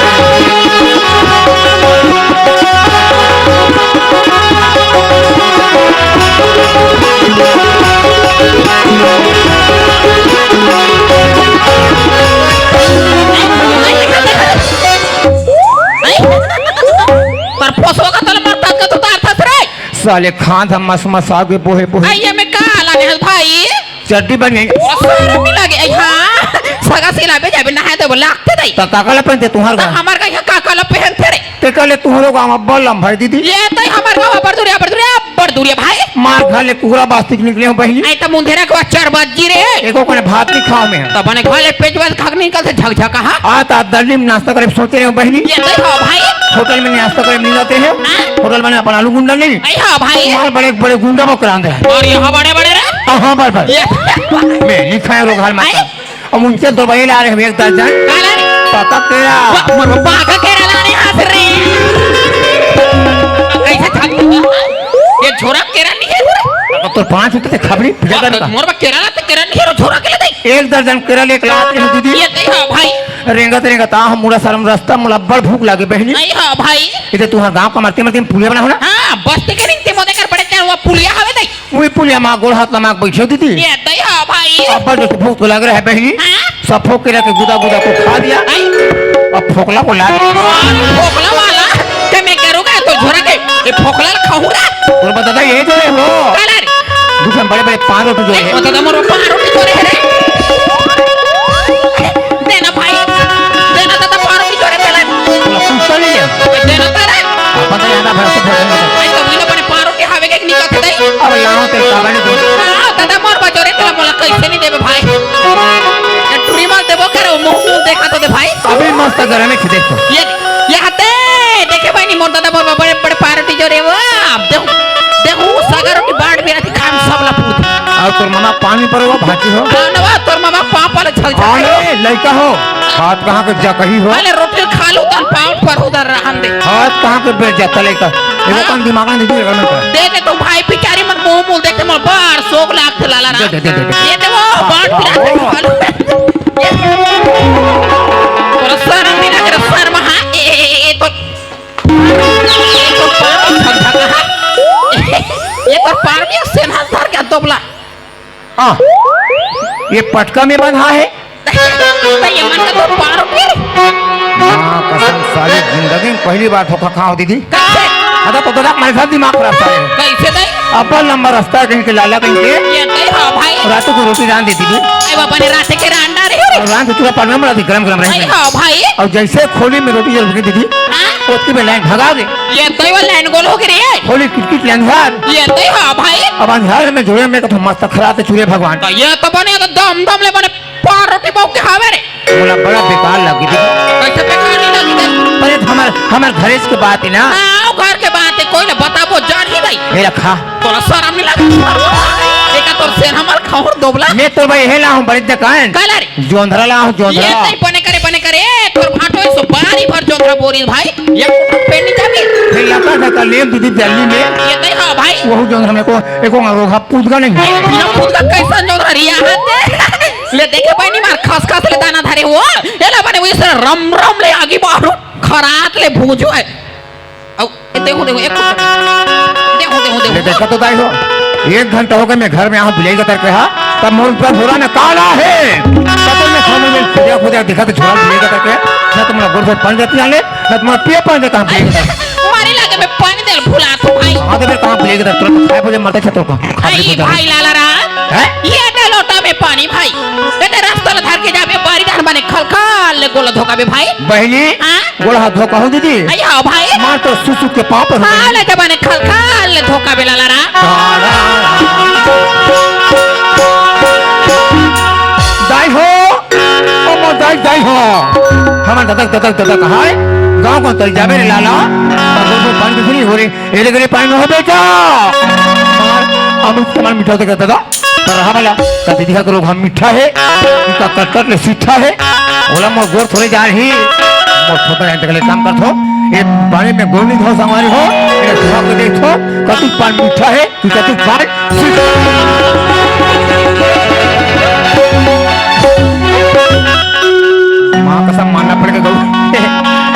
पर पोसवा का तल मरतात का तो तार थस रे। साले खांध हम मस मस आगे बोहे बोहे। आई, ये में का लाने हस भाई? चड्डी बन गई। ओ, शर्म ही लगे। आई, हाँ, सगा सिला बे जाबे नहाए देबो, लागते दई। त काका ला पहनते तुम्हार त घर? हमार का यहाँ काका ला पहनते रे। ते कहले तुम्हारो गाँव में बल्लम भाई दीदी। ये तई हमार गाँव बड़ दुरिया, बड़ दुरिया, बड़ दुरिया भाई। मार खा ले कुकुरा बास्तिक निकले हो बहिनी। आई त मुंधेरा के बाद चार बज जी रे। एको कोने भात नहीं खाओ मैं। त बने खा ले पेट बस खा के निकल से झकझक हा। आ ता दिल्ली में नाश्ता करे सोचे रहे हो बहिनी। ये तई हो भाई। होटल में नाश्ता करे नहीं जाते हैं। हाँ। होटल में अपन आलू गुंडा नहीं। आई हो भाई। मार बड़े बड़े गुंडा वो करांदे हैं। और यहाँ बड़े बड़े रे। हाँ, हाँ, बड़ बड़। ये मैं नहीं खाया रोगहा माता। आई। अब उनके दवाई ला रहे हम एक दर्जन। का ला रे? पका केरा। वाह, मोर बाबा का केरा लाने हाथ रे। कैसे था? ये झोरा केरा नहीं है रे। अब तो पाँच उठे थे खबरी, फिर वाह, करता। मोर बा केरा लाते केरा नहीं है रो झोरा के ले दे। एक दर्जन केरा लेके लाते हैं दीदी। ये दे हाँ भाई। रेंगत रेंगत आ हम मुड़ा सरम रास्ता, मुला बड़ भूख लागे बहिनी। नहीं हाँ भाई। इधर तुम्हारा गांव का मरते मरते पुलिया बना हो ना? हाँ, बस्ती के रिंगते मोदे कर बड़े चाहे वो पुलिया हवे दे। उही पुलिया मा गोड़ हाथ लमा के बइठे हो दीदी। ये दई हो भाई। अब्बड़ जोर से भूख तो लग रहा है बहिनी। हाँ? सब फोक केरा के गुदा गुदा को खा दिया। आई। अब फोकला को ला दिया। और फोकला वाला के मैं करूँगा तो झोरा के ये फोकला ला खाऊंगा। और बता दे ये जो है वो। काला रे। दूसरे बड़े बड़े पाँच रोटी जो ए, है। बता दे मोर पाँच रोटी जो है रे। देना भाई, देना दादा पाँच रोटी जो है काला रे। पूरा पूछता नहीं है। देना तारा। अपन तो ज्यादा भर से भर नहीं है। भाई तो मुझे अपने पाँच रोटी हवे के निकल के दे। अब लाओ तेरे का बने दो। हाँ, दादा मोर बजोरे तेरा मोला कैसे नहीं देबे भाई? ये ट्रिमर देबो करो, मुंह मुंह देखा तो दे भाई। अभी मस्त गरम है, देखो। ये, ये हते, देखे भाई नहीं मोर दादा मोर बड़े बड़े पार्टी जो रे वो, अब देखो, देखो, सगा रोटी बांट मेरा थी खान सब ला पूत। और तोर मामा पानी पर वो भाती हो। हाँ, नवा, तोर मामा पापा ले छल छल। अरे, लड़का हो, हाथ कहाँ के जा कहीं हो? अरे, रोटी खा लो, तन पाउंड पर उधर रहन दे। हाथ कहाँ के बेच जाता लड़का? ये हाँ? कौन दिमाग में नहीं लगा? दे दे तू भाई, पिचारी मन मुंह मुंह देख के मन बार सोक लाग थे लाला ना। दे, दे, दे, दे, दे। ये दे वो, हाँ, बांट हाँ, पिला हाँ। खा लो। ये। तोरा शर्म नहीं लग रहा, शर्म, हाँ? ए, ए, ए, ए, तो, ए, तो पार में छक छक, हाँ? ये तो पार में सेना धर के तोबला। हाँ, ये पटका में बंधा है। तो ये मन का तो पार उठे। माँ कसम, साली जिंदगी में पहली बार धोखा खाओ दीदी। कैसे? अदा तो दादा, मेरे साथ दिमाग खराब साले। कैसे दे? अपन लंबा रास्ता कहीं के लाला कहीं के। ये दे, हाँ भाई। रातों को रोटी रांध देती थी। अरे बाबा ने रात के रांडा रही हो रे। और रांध तो पूरा पलंग बना दी, गरम गरम रही। अरे हाँ भाई। और जैसे खोली में रोटी जल गई दीदी, हाँ? ओतकी में लाइन भगा दे। ये दे, वो लाइन गोल हो गई रे। खोली किटकिट ले अंधार। ये दे, हाँ भाई। अब अंधार में जोड़े में कथो मस्त खराब चूरे भगवान। तो ये तो बने तो दम दम ले बने पाँच रोटी बहु के खावे रे। मोला बड़ा बेकार लगी थी। हमर घरेच के बात हे ना। हाँ, वो घर के बात हे, कोई ना बताबो जान ही नहीं। हे रखा। तोला शरम नहीं लगा? देखा तोर सेना मल खाऊं दोबला। मैं तो भाई हेला हूँ बड़े जकान। काला रे? जोंधरा ला हूँ, जोंधरा। ये नहीं बने करे, बने करे, तोर भाटो सो बारी भर जोंधरा बोरी भाई। ये पेट नहीं जाबे। फिर लता धका लेम दीदी दिल्ली में। ये नहीं हाँ भाई। वो जोंधरा मेरे को, एको रोहा पूतगा नहीं। बिना पूतगा कैसा जोंधरा रिया हाथे? ले देखे भाई नहीं मार खस खस ले दाना धरे वो। ये ला बने वही से रम रम ले आगी बारू। खरात ले भूजो है। अब ए, देखो, देखो, एक देखो, देखो, देखो। ये देखा तो दाई हो, एक घंटा हो गया मैं घर में आऊँ बिलाई का तरके हा, तब मोर ऊपर बोला ना काला है, तब मैं खाने में खुदिया खुदिया दिखा तो छोरा बिलाई का तरके, ना तुम्हारा गोड़ से पानी देती आले, ना तुम्हारा पिए पानी देता हम बिलाई का तरके। मारे लागे मैं पानी दे भुला तू भाई। हाँ तो फिर कहाँ बिलाई का तरके, तुरंत खाए बोले मरते छे तो का, खा आई ले भाई लाला राम, हैं? ये दे लोटा में पानी भाई, ये दे रास्ता ला धर के जाबे बारी डान बने खल खल ले गोला धोका बे भाई। बहनी, हाँ? गोड़ हाथ धो कहूँ दीदी। अयो भाई। मार तो सुसु के पाँव पर हाँ, ले जबाने खल खल धोखा बेला ला रहा। दाई हो, ओ मोर दाई, दाई हो। हमर ददक, ददक, ददक हाय। गाँव को तल जाबे रे लाला। पर वो पानी दूसरी हो रे। एरे गरे पानी हो बेटा। मार, अमृत समान मीठा होते दादा। पर हमला कति दिखा करो हम मीठा है, इनका कटकट ले सीठा है। ओला मोर गोर थोड़े जा रही, मोर छोटा जान तक ले काम कर थो। ये बारे में गोर नहीं धो संवारी हो, ये धो के देखो, कति पान मीठा है, कि कति पान सीठा। माँ कसम मानना पड़ेगा गौ।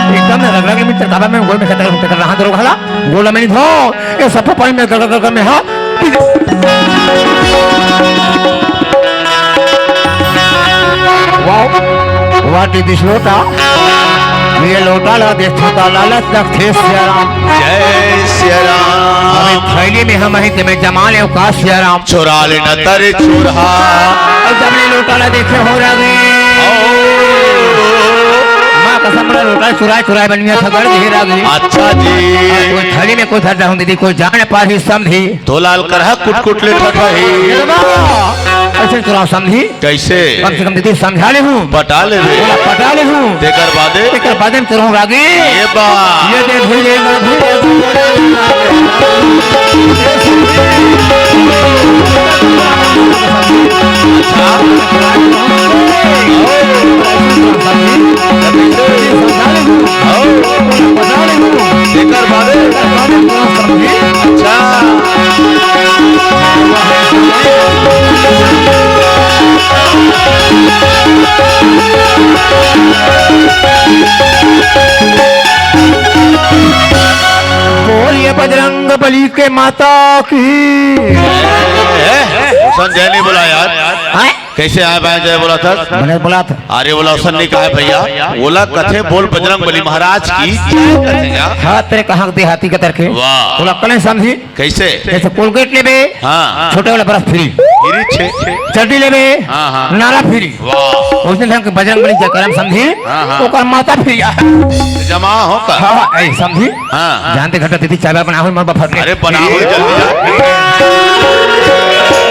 एकदम ना रगड़ा के मित्र काबा में गोर में खतरा खतरा रहा दरो घाला, गोला में नहीं धो। ये सब पानी में गड़गड़ गड़गड़ में, हाँ। Wow, what is this लोटा? ये लोटा ला देख छोटा लालच रख थे सिया राम। जय सिया राम। अबे थैली में हम ही ते मैं जमा ले का सिया राम। चुरा लेना तरे चुरहा। और जब ले लोटा ला देखे हो रहा रे। ओ। माँ कसम बड़ा लोटा चुराए चुराए बनिया था गड़ घेरा गई। अच्छा जी। कोई थैली में कोई धर जाऊं दीदी, कोई जान पाही समझी। धोलाल करहा कुट कुट ले ठठही। ये तो बाबा, ऐसे चुराव समझी। कैसे? कम से कम दीदी समझा ले हूँ। पटा ले रे। बोला पटा ले हूँ। तेकर बादे? तेकर बादे में चुराव रागी। ये बा। ये दे धुई दे ना धुई दे। अच्छा। समझा ले हूँ। समझा ले हूँ। तेकर बादे? तेकर बादे चुराव समझी। अच्छा। बोलिए बजरंग बली के माता की। ए, ए, संजय नहीं बोला यार। हैं? कैसे आए बाएं जय बोला था? मैंने बोला था। अरे बोला, असन नहीं कहा है भैया, बोला कथे बोल बजरंग बली महाराज की जय कथे यार। हाँ, तेरे कहाँ के देहाती के तरके? वाह। बोला कलें समझी। कैसे? जैसे कोलगेट लेबे, हाँ। छोटे वाला ब्रश फ्री। फ्री छे। चड्डी लेबे, हाँ, हाँ। नारा फ्री। वाह। उसने हम के बजरंग बली जयकारा में समझी, हाँ, हाँ। ओकर माता फ्री। जमा हो का? हाँ, हाँ, ऐ समझी। हाँ, हाँ। जानते घटा दीदी चाय बना हो, मर बफर में। अरे बना हो, जल्दी जा।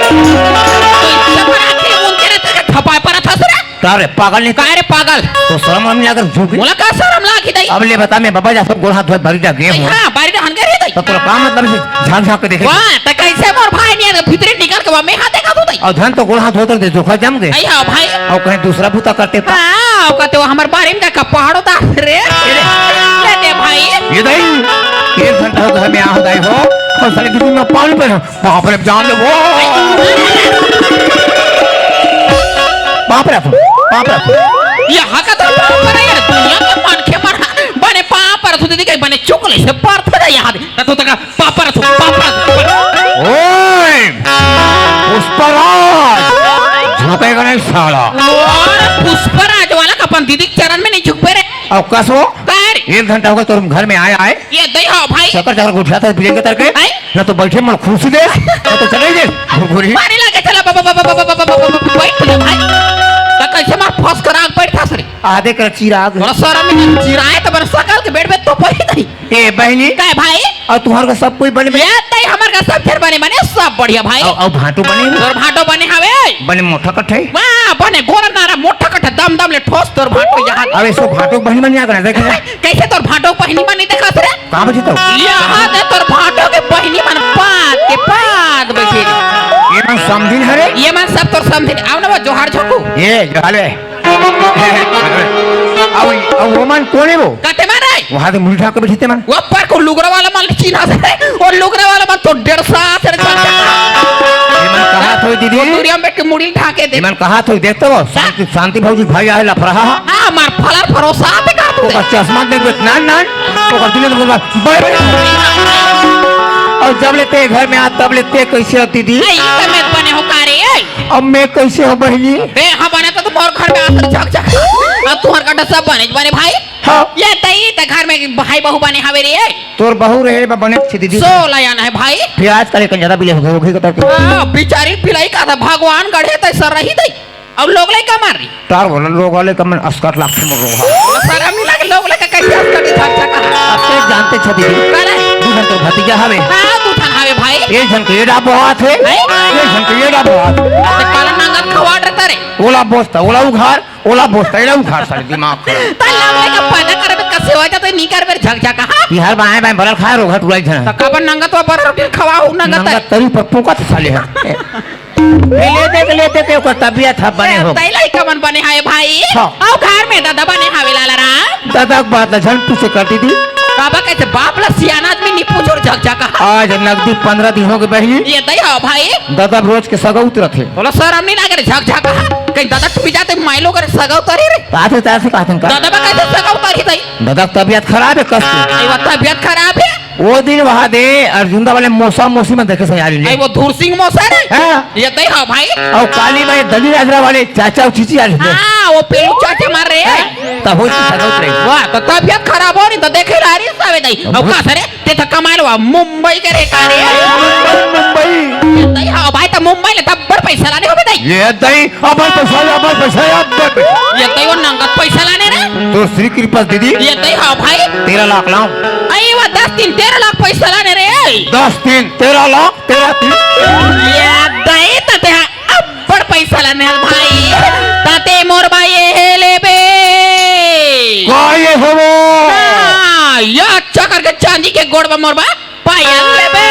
तो इतना बड़ा आखिर उनके रहते के थपाए पर था सर। का रे पागल नहीं? का रे पागल? तो शर्म हम नहीं अगर झूठी। मोला का शर्म लागी दई? अब ले बता, मैं बाबा जा सब गोड़ हाथ धोए बारी जा गए हूँ। हाँ, बारी जा हन गए रे दई। तो तोरा का मतलब से झांक झांक के देखे? वाह, तो कैसे मोर भाई नहीं अगर भीतरे निकल के बा, मैं हाथ देखा तू दई। और धन तो गोड़ हाथ धोते दे, धोखा जम गए। आई हाँ भाई। और कहीं दूसरा भूता करते तो? हाँ, और कहते वो हमारे बारे में का पहाड़ो दास रे। ले दे भाई। ये दई, एक घंटा हो घर में आ गए हो, और साले किसी में पानी पे बाप रे, जान ले वो। बाप रे, बाप रे। ये हका तो बाप रे, ये दुनिया के मन के मन बने बाप रे, तू दीदी के बने चुकले से पर था यहाँ दे। तो तक बाप रे, तू बाप रे। ओए, पुष्पराज, झुकेगा नहीं साला। और पुष्पराज वाला का अपन दीदी के चरण में नहीं झुकबे रे। अउ कस वो? का रे? एक घंटा हो गया तुम घर में आए आए। ये दई हो भाई। चक्कर चक्कर उठा था बिजली के तरके। आए? ना तो बैठे मन खुशी दे, ना तो चले दे। घुरघुरी। मारे लगे चला बाबा, बाबा, बाबा, बाबा, बाबा, बाबा, बैठ ले भाई। तो कैसे मार फंस कर आग बैठा सरे? आदे कर चिराग। बड़ा शरम में चिराए त बड़ा सकल के बेड में तो पही नहीं। ए बहिनी। काय भाई? अउ तुंहर का सब कोई बने बने? ए तई हमर का सब घर बने बने, सब बढ़िया भाई। अउ, अउ भांटो बने? तोर भांटो बने हवे। बने मोटा कठे? वाह, बने गोरा नारा मोटा कठे, दम दम ले ठोस तोर भांटो यहाँ। अबे सो भांटो बहिनी बन जा कर देखे। कइसे तोर भांटो बहिनी बनी देखा रे? कहाँ बची तो? यहाँ दे तोर भांटो के बहिनी मन पाद के पाद बइठे। ये मन समधिन हरे? ये मन सब तोर समधिन। आव ना वो जोहार झोंकू। ए, जोहार ले। अउ, अउ वो मन कोन हे वो? कते मन रे? वहाँ दे मुड़ी ढाक के बइठे ते मन। वो पर को लुगरा वाला मन चिन्हा से। वो लुगरा वाला मन तो डेढ़ सौ से रे। ये मन कहा थोई दीदी? वो दूरिया में बैठ के मुड़ी ढाके दे। ये मन कहा थोई देख तो वो। शांति, शांति भौजी भाई आए लफड़ा। हाँ, मार फलर भरोसा पे कर तू। ओकर चश्मा देख बे, नान, नान। ओकर दिले तो बोल, "बे, बे।" अउ जब ले ते घर में आ, तब ले ते कइसे हो दीदी? ए, ई त मैं बने हो का रे, ए? अब मैं कइसे हो बहिनी? बे, हाँ बने तो तुम और घर में आकर झक झक। अब तुम्हार का सब बने, बने भाई? हाँ। ए तई त घर में भाई बहू बने हवे रे, ए? तोर बहू रहे बा बने अच्छी दीदी। सो लाया ना है भाई। प्याज करे कन ज्यादा बिले हो गए, हो गए कतर के। हाँ, बिचारी पिलाई का था, भगवान गढ़े तई सर रही तई। अउ लोग लइका मार रही। तार बोला लोग वाले का मन अस्कट लागथे मोर रोहा। शरम नहीं लागे, लोग लइका कइसे अस्कट ही झाक झाक कहा? अब ते जानते छो दीदी। करे? दू झन तो भतीजा हवे। हाँ, दू ठन हवे भाई। एक झन के एड़ा बोहात हे, हैं? एक झन के एड़ा बोहात। अब ते काला नंगत खवाड़ रहता रे। ओला बोसता, ओला उघार, ओला बोसता, एड़ा उघार, साले दिमाग खराब। त लोग लइका पैदा करबे का सेवा जाते नहीं करबे झक झक कहा? ये हर बाएं बाएं बरल खाए रोघा टुराई झन। त काबर नंगत वा बरल रोटी खवाहू नंगत है? नंगत तरी पर पोकत साले है। ले देख, ले देख, ओकर तबियत ह बने हो। तई लइका मन बने हावे भाई। हाँ। अउ घर में ददा बने हावे लाला राम। ददा के बात ल झन पूछे कर दीदी। बाबा कइसे बाप ला सियान आदमी नी पूछो झक झक। आज नगदी पंद्रह दिन हो गए बहिनी। ए तई हो भाई। ददा रोज के सगा उतरत हे। बोला शरम नहीं लागे रे झक झक। कहीं ददा टूट जाते माई लोग रे सगा उतरे रे। बात है तार से कहते हैं का? ददा बा कइसे सगा उतरी तई? ददा के तबियत खराब है कस के। ए वो तबियत खराब है। वो दिन वहाँ दे अर्जुंदा वाले मौसा मौसी में देखे सयारी ले। आई वो धूर सिंह मौसा रे? हाँ। ए तई हो भाई। अउ काली माई दली राजरा वाले चाचा अउ चीची आ रहे। हाँ, वो पेलू चाचा मार रहे हैं। तब हो सगौत रही। वाह, त तबियत खराब हो रही त देखे ला रही सावे दई। अब का सरे? ते त कमाल वा मुंबई के रे का रे? मुंबई, मुंबई। ए तई हो भाई, त मुंबई ले तब बड़ पैसा लाने हो बे दई। ए तई, अब्बड़ पैसा, अब्बड़ पैसा, अब्बड़ पैसा। ए तई वो नंगत पैसा लाने रे। तो श्री कृपा दीदी। ए तई हो भाई। तेरह लाख लाऊं। आई वो दस तीन तेरह लाख पैसा लाने रे। दस तीन तेरह लाख, तेरह तीन। ए तई त ते अब्बड़ पैसा लाने हस भाई। त ते मोर भाई ए हे लेबे। का ये हवो? हाँ, या चकर के चांदी के गोड़ बा मोर बा। पायल लेबे।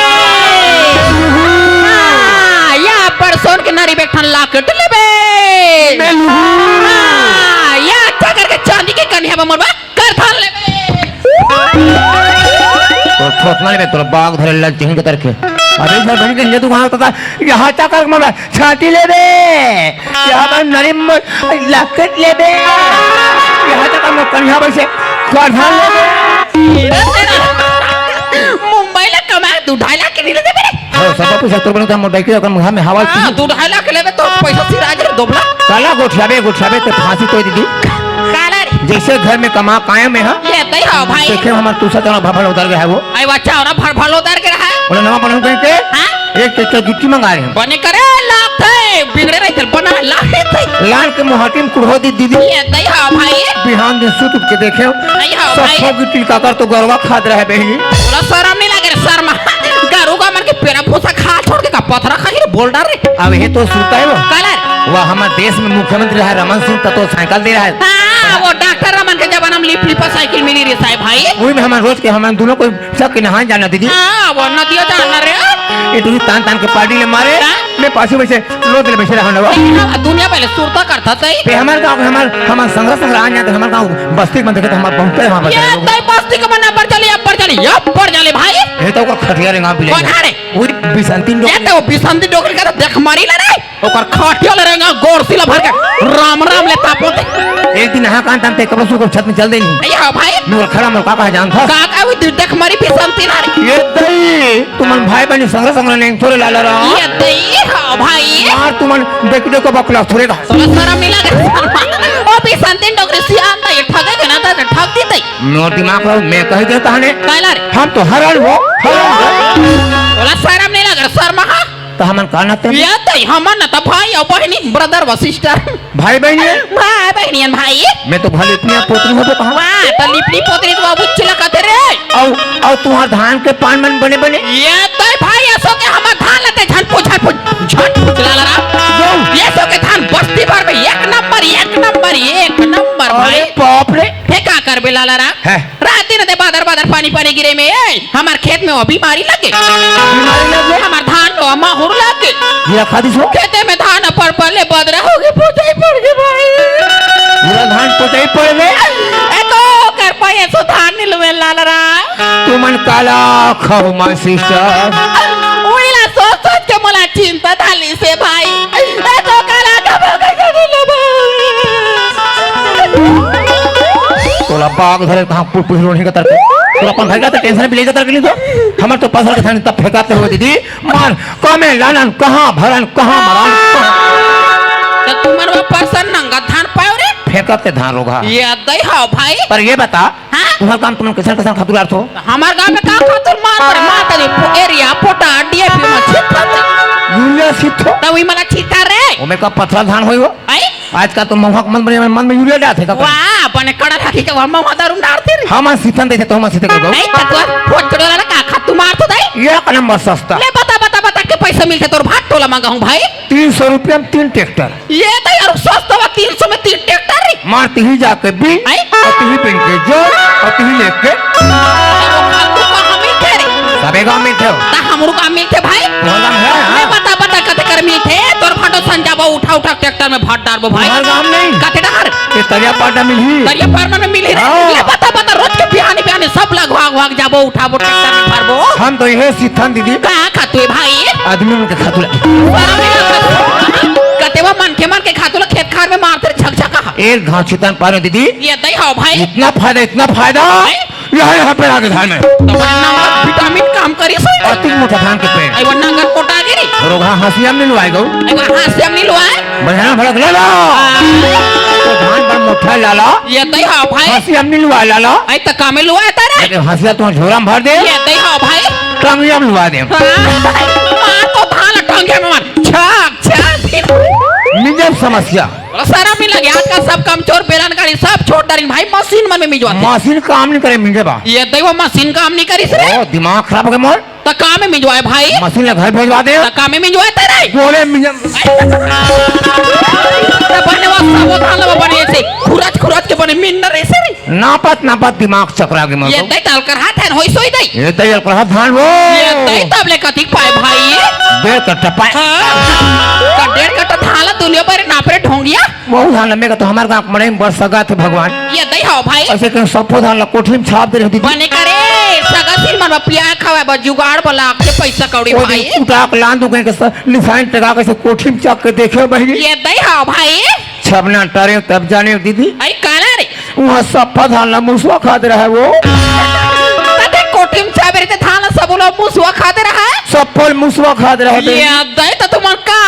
हाँ, या अब्बड़ सोन के नरी बेठन लाकेट लेबे। मेलू। हाँ, या चकर के चांदी के कनिहा बा मोर बा। करधन लेबे। तो थोथना लेबे, तोर बाग धरे लग चिहिन के तरखे। अरे इधर बनी के तू वहाँ तथा यहाँ चकर में छाती लेबे। यहाँ पर नरिम लाकेट लेबे। यहाँ तक हम कनिहा बैसे करधन लेबे। मुंबई ला कमा दू ढाई लाख के नहीं लेते मेरे। हो, सब पैसा तोर बनो त मोर बाइक के अपन मुहा में हवा हाँ, दू ढाई लाख लेबे तो पैसा सिरा जे दोबला। काला गोठियाबे, गोठियाबे ते फांसी तो दीदी। काला रे। जैसे घर में कमा कायम है, हाँ? ये तई हो भाई। देखे हमर तू सतना भभल उधर गया है वो। आई बच्चा और भर भलो दर के रहा है। बोले नवा बनऊ कहीं के? हाँ? एक तो, तो जुत्ती मंगा रहे हैं। बने करे लाथे, बिगड़े रही थे, बना लाथे थे। लाल के मुहाटी में कुढ़ो दी दीदी। ये तई हो भाई। बिहान दिन सुत उठ के देखे। तई हो सब भाई। ठोक गिट्टी का कर तो गरवा खाद रहे बहनी। बोला शरम नहीं लगे रे शर्मा। गरू का मन के पेड़ा भूसा खा छोड़ के का पथरा खा के बोल डार रे। अब ये तो सुता है वो। काला रे। वह हमारे देश में मुख्यमंत्री रहा रमन सिंह का तो साइकिल दे रहा है। हाँ, वो डॉक्टर रमन के जमाना में लिप लिपा साइकिल मिली रे साहब भाई। वही में हमारे रोज के हमारे दोनों को सबके नहाए जाना दीदी। हाँ, वो नदिया जाना रे। ये तुझे तान तान के पार्टी ले मारे। हाँ? मैं पाछे वैसे लोग ले बैठे रहा ना। हाँ, दुनिया पहले सुरता करता था ही। पे हमारे गाँव के हमारे, हमारे संग्रह संग्रह आ जाते, हमारे गाँव बस्ती में देखे तो हमारे पहुँचते हैं वहाँ ये बजारे लोग। तय बस्ती का मना पर चली, अब पर चली, अब पर चली भाई। ये तो ओकर खटिया रे गाँव बिलाई। कौन है रे? वही बिसंती ये डोकरी। तो बिसंती डोकरी का तो देख मारी ला रे। ओकर खटिया ले रहेगा गोरसी ला भर के। राम राम ले तापो दे। एक दिन यहाँ कान तान ते कब सुख छत में चल देनी। ये हाँ भाई। मोर खड़ा मोर का कहा जान था। का का वो देख मारी बिसंती ना रे। ये दई। तुमन भाई बहनी संग्रह संग्रह नहीं थोड़े लाला रहा। ये दई, हाँ भाई। यार तुमन बेटी को बकला थोड़े कहा। तोला शरम नहीं लगे? ओ बिसंती डोकरी सियान था, ये ठगे के ना था, ठग दी तई। मोर दिमाग रहो, मैं कह देता हने। काला रे? हम तो हरण हो, हरण हो। तोला शरम नहीं लगे? शर्मा हाँ? त हमन का नाते? ये दई, हमन न त भाई अउ बहिनी, brother व sister। भाई बहिनी हे? भाई बहिनी हे भाई। मैं तो भले इतनी पोतरी होबो कहाँ? वाह, त लिपनी पोतरी तो बाबू चिल्ला कथे रे। अउ, अउ तुँहर धान के पान मन बने बने? ये दई भाई, एसो के हमर धान ल ते झन पूछ, झन पूछ, झन पूछ लाला राम। जो। एसो के धान बस्ती भर में एक नंबर, एक नंबर, एक नंबर अरे भाई। बाप रे। फेर का करबे लाला राम? हैं? रात दिन ते बादर बादर पानी पानी गिरे में, ए, हमर खेत में वो बीमारी लगे। बीमारी लगे? हमर धान लो माहुर लगे। ये खा दिस हो? खेते में धान पर पर ले बदरा होगे, पोचाई पड़ गे भाई। पूरा धान पोचाई पड़ गे? ए तो कर पाए सो धान नी लुवे लाला राम। तुमन काला खाहू my sister? उइला सोच सोच के मोला चिंता धाली से भाई। ए तो काला खाबो के जदी लेबो। तोला बाघ धरे कहाँ पु-, पुछ रोनी का तरके। तोला अपन भाई का तो tension भी ले जाता कि नहीं तो? हमर तो फसल के थाने तब फेंकाते हुए दीदी। मार, कमे लानन, कहाँ भरन, कहाँ मरन, कहाँ? त तुमन वो परसन नंगा धान पायो रे? फेंकत के धान रोघा। ये दई हव भाई। पर ये बता, हाँ? तुँहर गाँव तुमन कइसन कइसन खातू डारथो? हमर गाँव में का खातू मार पर मार तरी, पो-, यूरिया, पोटाश, डीएपी में छिट खातू। यूरिया छिटथो? त उही मन ल छिटका रे। ओमे का पथरा धान होई हो? आई? आजकल तो महुआ के मन बने, मन में यूरिया डालथे का? वाह, बने कड़ा राखी के वहाँ महुआ दारू डारथे रे। हमन सीतन देथे तो हमन सीते करबो। नहीं त तोर फोन चोरी वाला का खातू मारथो दई? एक नंबर सस्ता। ले बता, बता, बता के पैसा मिलथे तोर भात टोला मांगा हूँ भाई। तीन सौ रुपया में तीन ट्रैक्टर। ये तो यार सस्ता हुआ, तीन सौ में तीन ट्रैक्टर रे। मार तिही जाके बीन, आई? अउ तिही बीन के जोर, अउ तिही लेके। वो खातू कहाँ मिलथे रे? सबे गाँव मिलथे हो। त हमरो गाँव मिलथे भाई। तोहर गाँव हे, हाँ? ले बता, बता कते कर मिलथे? तोर भाटो सन जाबो, उठा, उठा ट्रैक्टर में भात डारबो भाई। तोहर गाँव नहीं? कते डहर? ये तरिया पाटा मिलही। तरिया पाटा में मिलही रे। हाँ। ले बता, बता, रोज के बिहानी, बिहानी सब लगवा, लगवा जाबो, उठाबो, ट्रैक्टर में भरबो। हम तो ये सीतन दीदी। का खातू हे भाई? आदमी मन के खातू ला। कते वो मनखे मन के खातू ला खेत खार में मारथे रे झकझका। एक घाव छितन पारो दीदी। ये दई हव भाई। इतना फायदा, इतना फायदा। भाई। यहाँ, यहाँ पेड़ आगे धान में। त बने नंगर विटामिन काम करिस। अति मोटा धान के पेड़। आई वो नंगर मोटा गे रे। रोघा हँसिया में नहीं लुवाए गऊ। आई वो हँसिया में नहीं लुवाए। बढ़िया भड़क ले लो। हाँ। तो धान बड़ मोटा लाला। ये दई हव भाई। हँसिया में नहीं लुवाए लाला। आई त कामे लुवाए तारे। लेकिन हँसिया तुम झोरा में भर दे। ये दई हव भाई। टंगिया में लुवा दे। हाँ। मार तो धान टंगिया में मार। छाक, छाक। मिंजब समस्या। अरे सरम नहीं लगे, आजकल सब कमजोर बेलन गाड़ी सब छोड़ डारिन भाई, मशीन मन में मिंजवाथे। मशीन काम नहीं करे, मिंजे बा। ये दई वो मशीन काम नहीं करिस रे। ओ, दिमाग खराब हो गया मोर। त का में मिंजवाए भाई? मशीन ला घर भेजवा दे। त का में मिंजवाए तेरे? बोले मिंजे। त बने वो सब धान ला बने ऐसे खुरच खुरच के बने मिंजर ऐसे रे। नापत नापत दिमाग चकरा गे मोर ये तो। दई तल कर हाथ है, होई सोई दई। ये दई तल कर हाथ धान वो। ये दई तब ले कतिक पाए भाई? डेढ़ कट्ठा पाए। हाँ। त डेढ़ कट्ठा धान ला दुनिया भर नाप रे ढोंगिया। वहू धान लम्बे का तो हमर गाँव के मनई बड़ सगा थे भगवान। ये दई हव भाई। ऐसे कहीं सफो धान ला कोठी में छाप दे रहे दीदी। बने करे, सगा सिर मन बर पिया खावे बर जुगाड़ बर लागथे पैसा कौड़ी ओ भाई। दिन उठा के लान दू कहीं के स-, निशान टका के से कोठी में चक के देखे बहिनी। ये दई हव भाई। छबना टरे तब जाने दीदी। आई काला रे। वहाँ सफा धान ला मुसवा खात रहे वो। तते कोठी में छाप रहे थे धान ला सब लोग मुसवा खात रहे। सफल मुसवा खात रहे थे। ये दई त तुमन का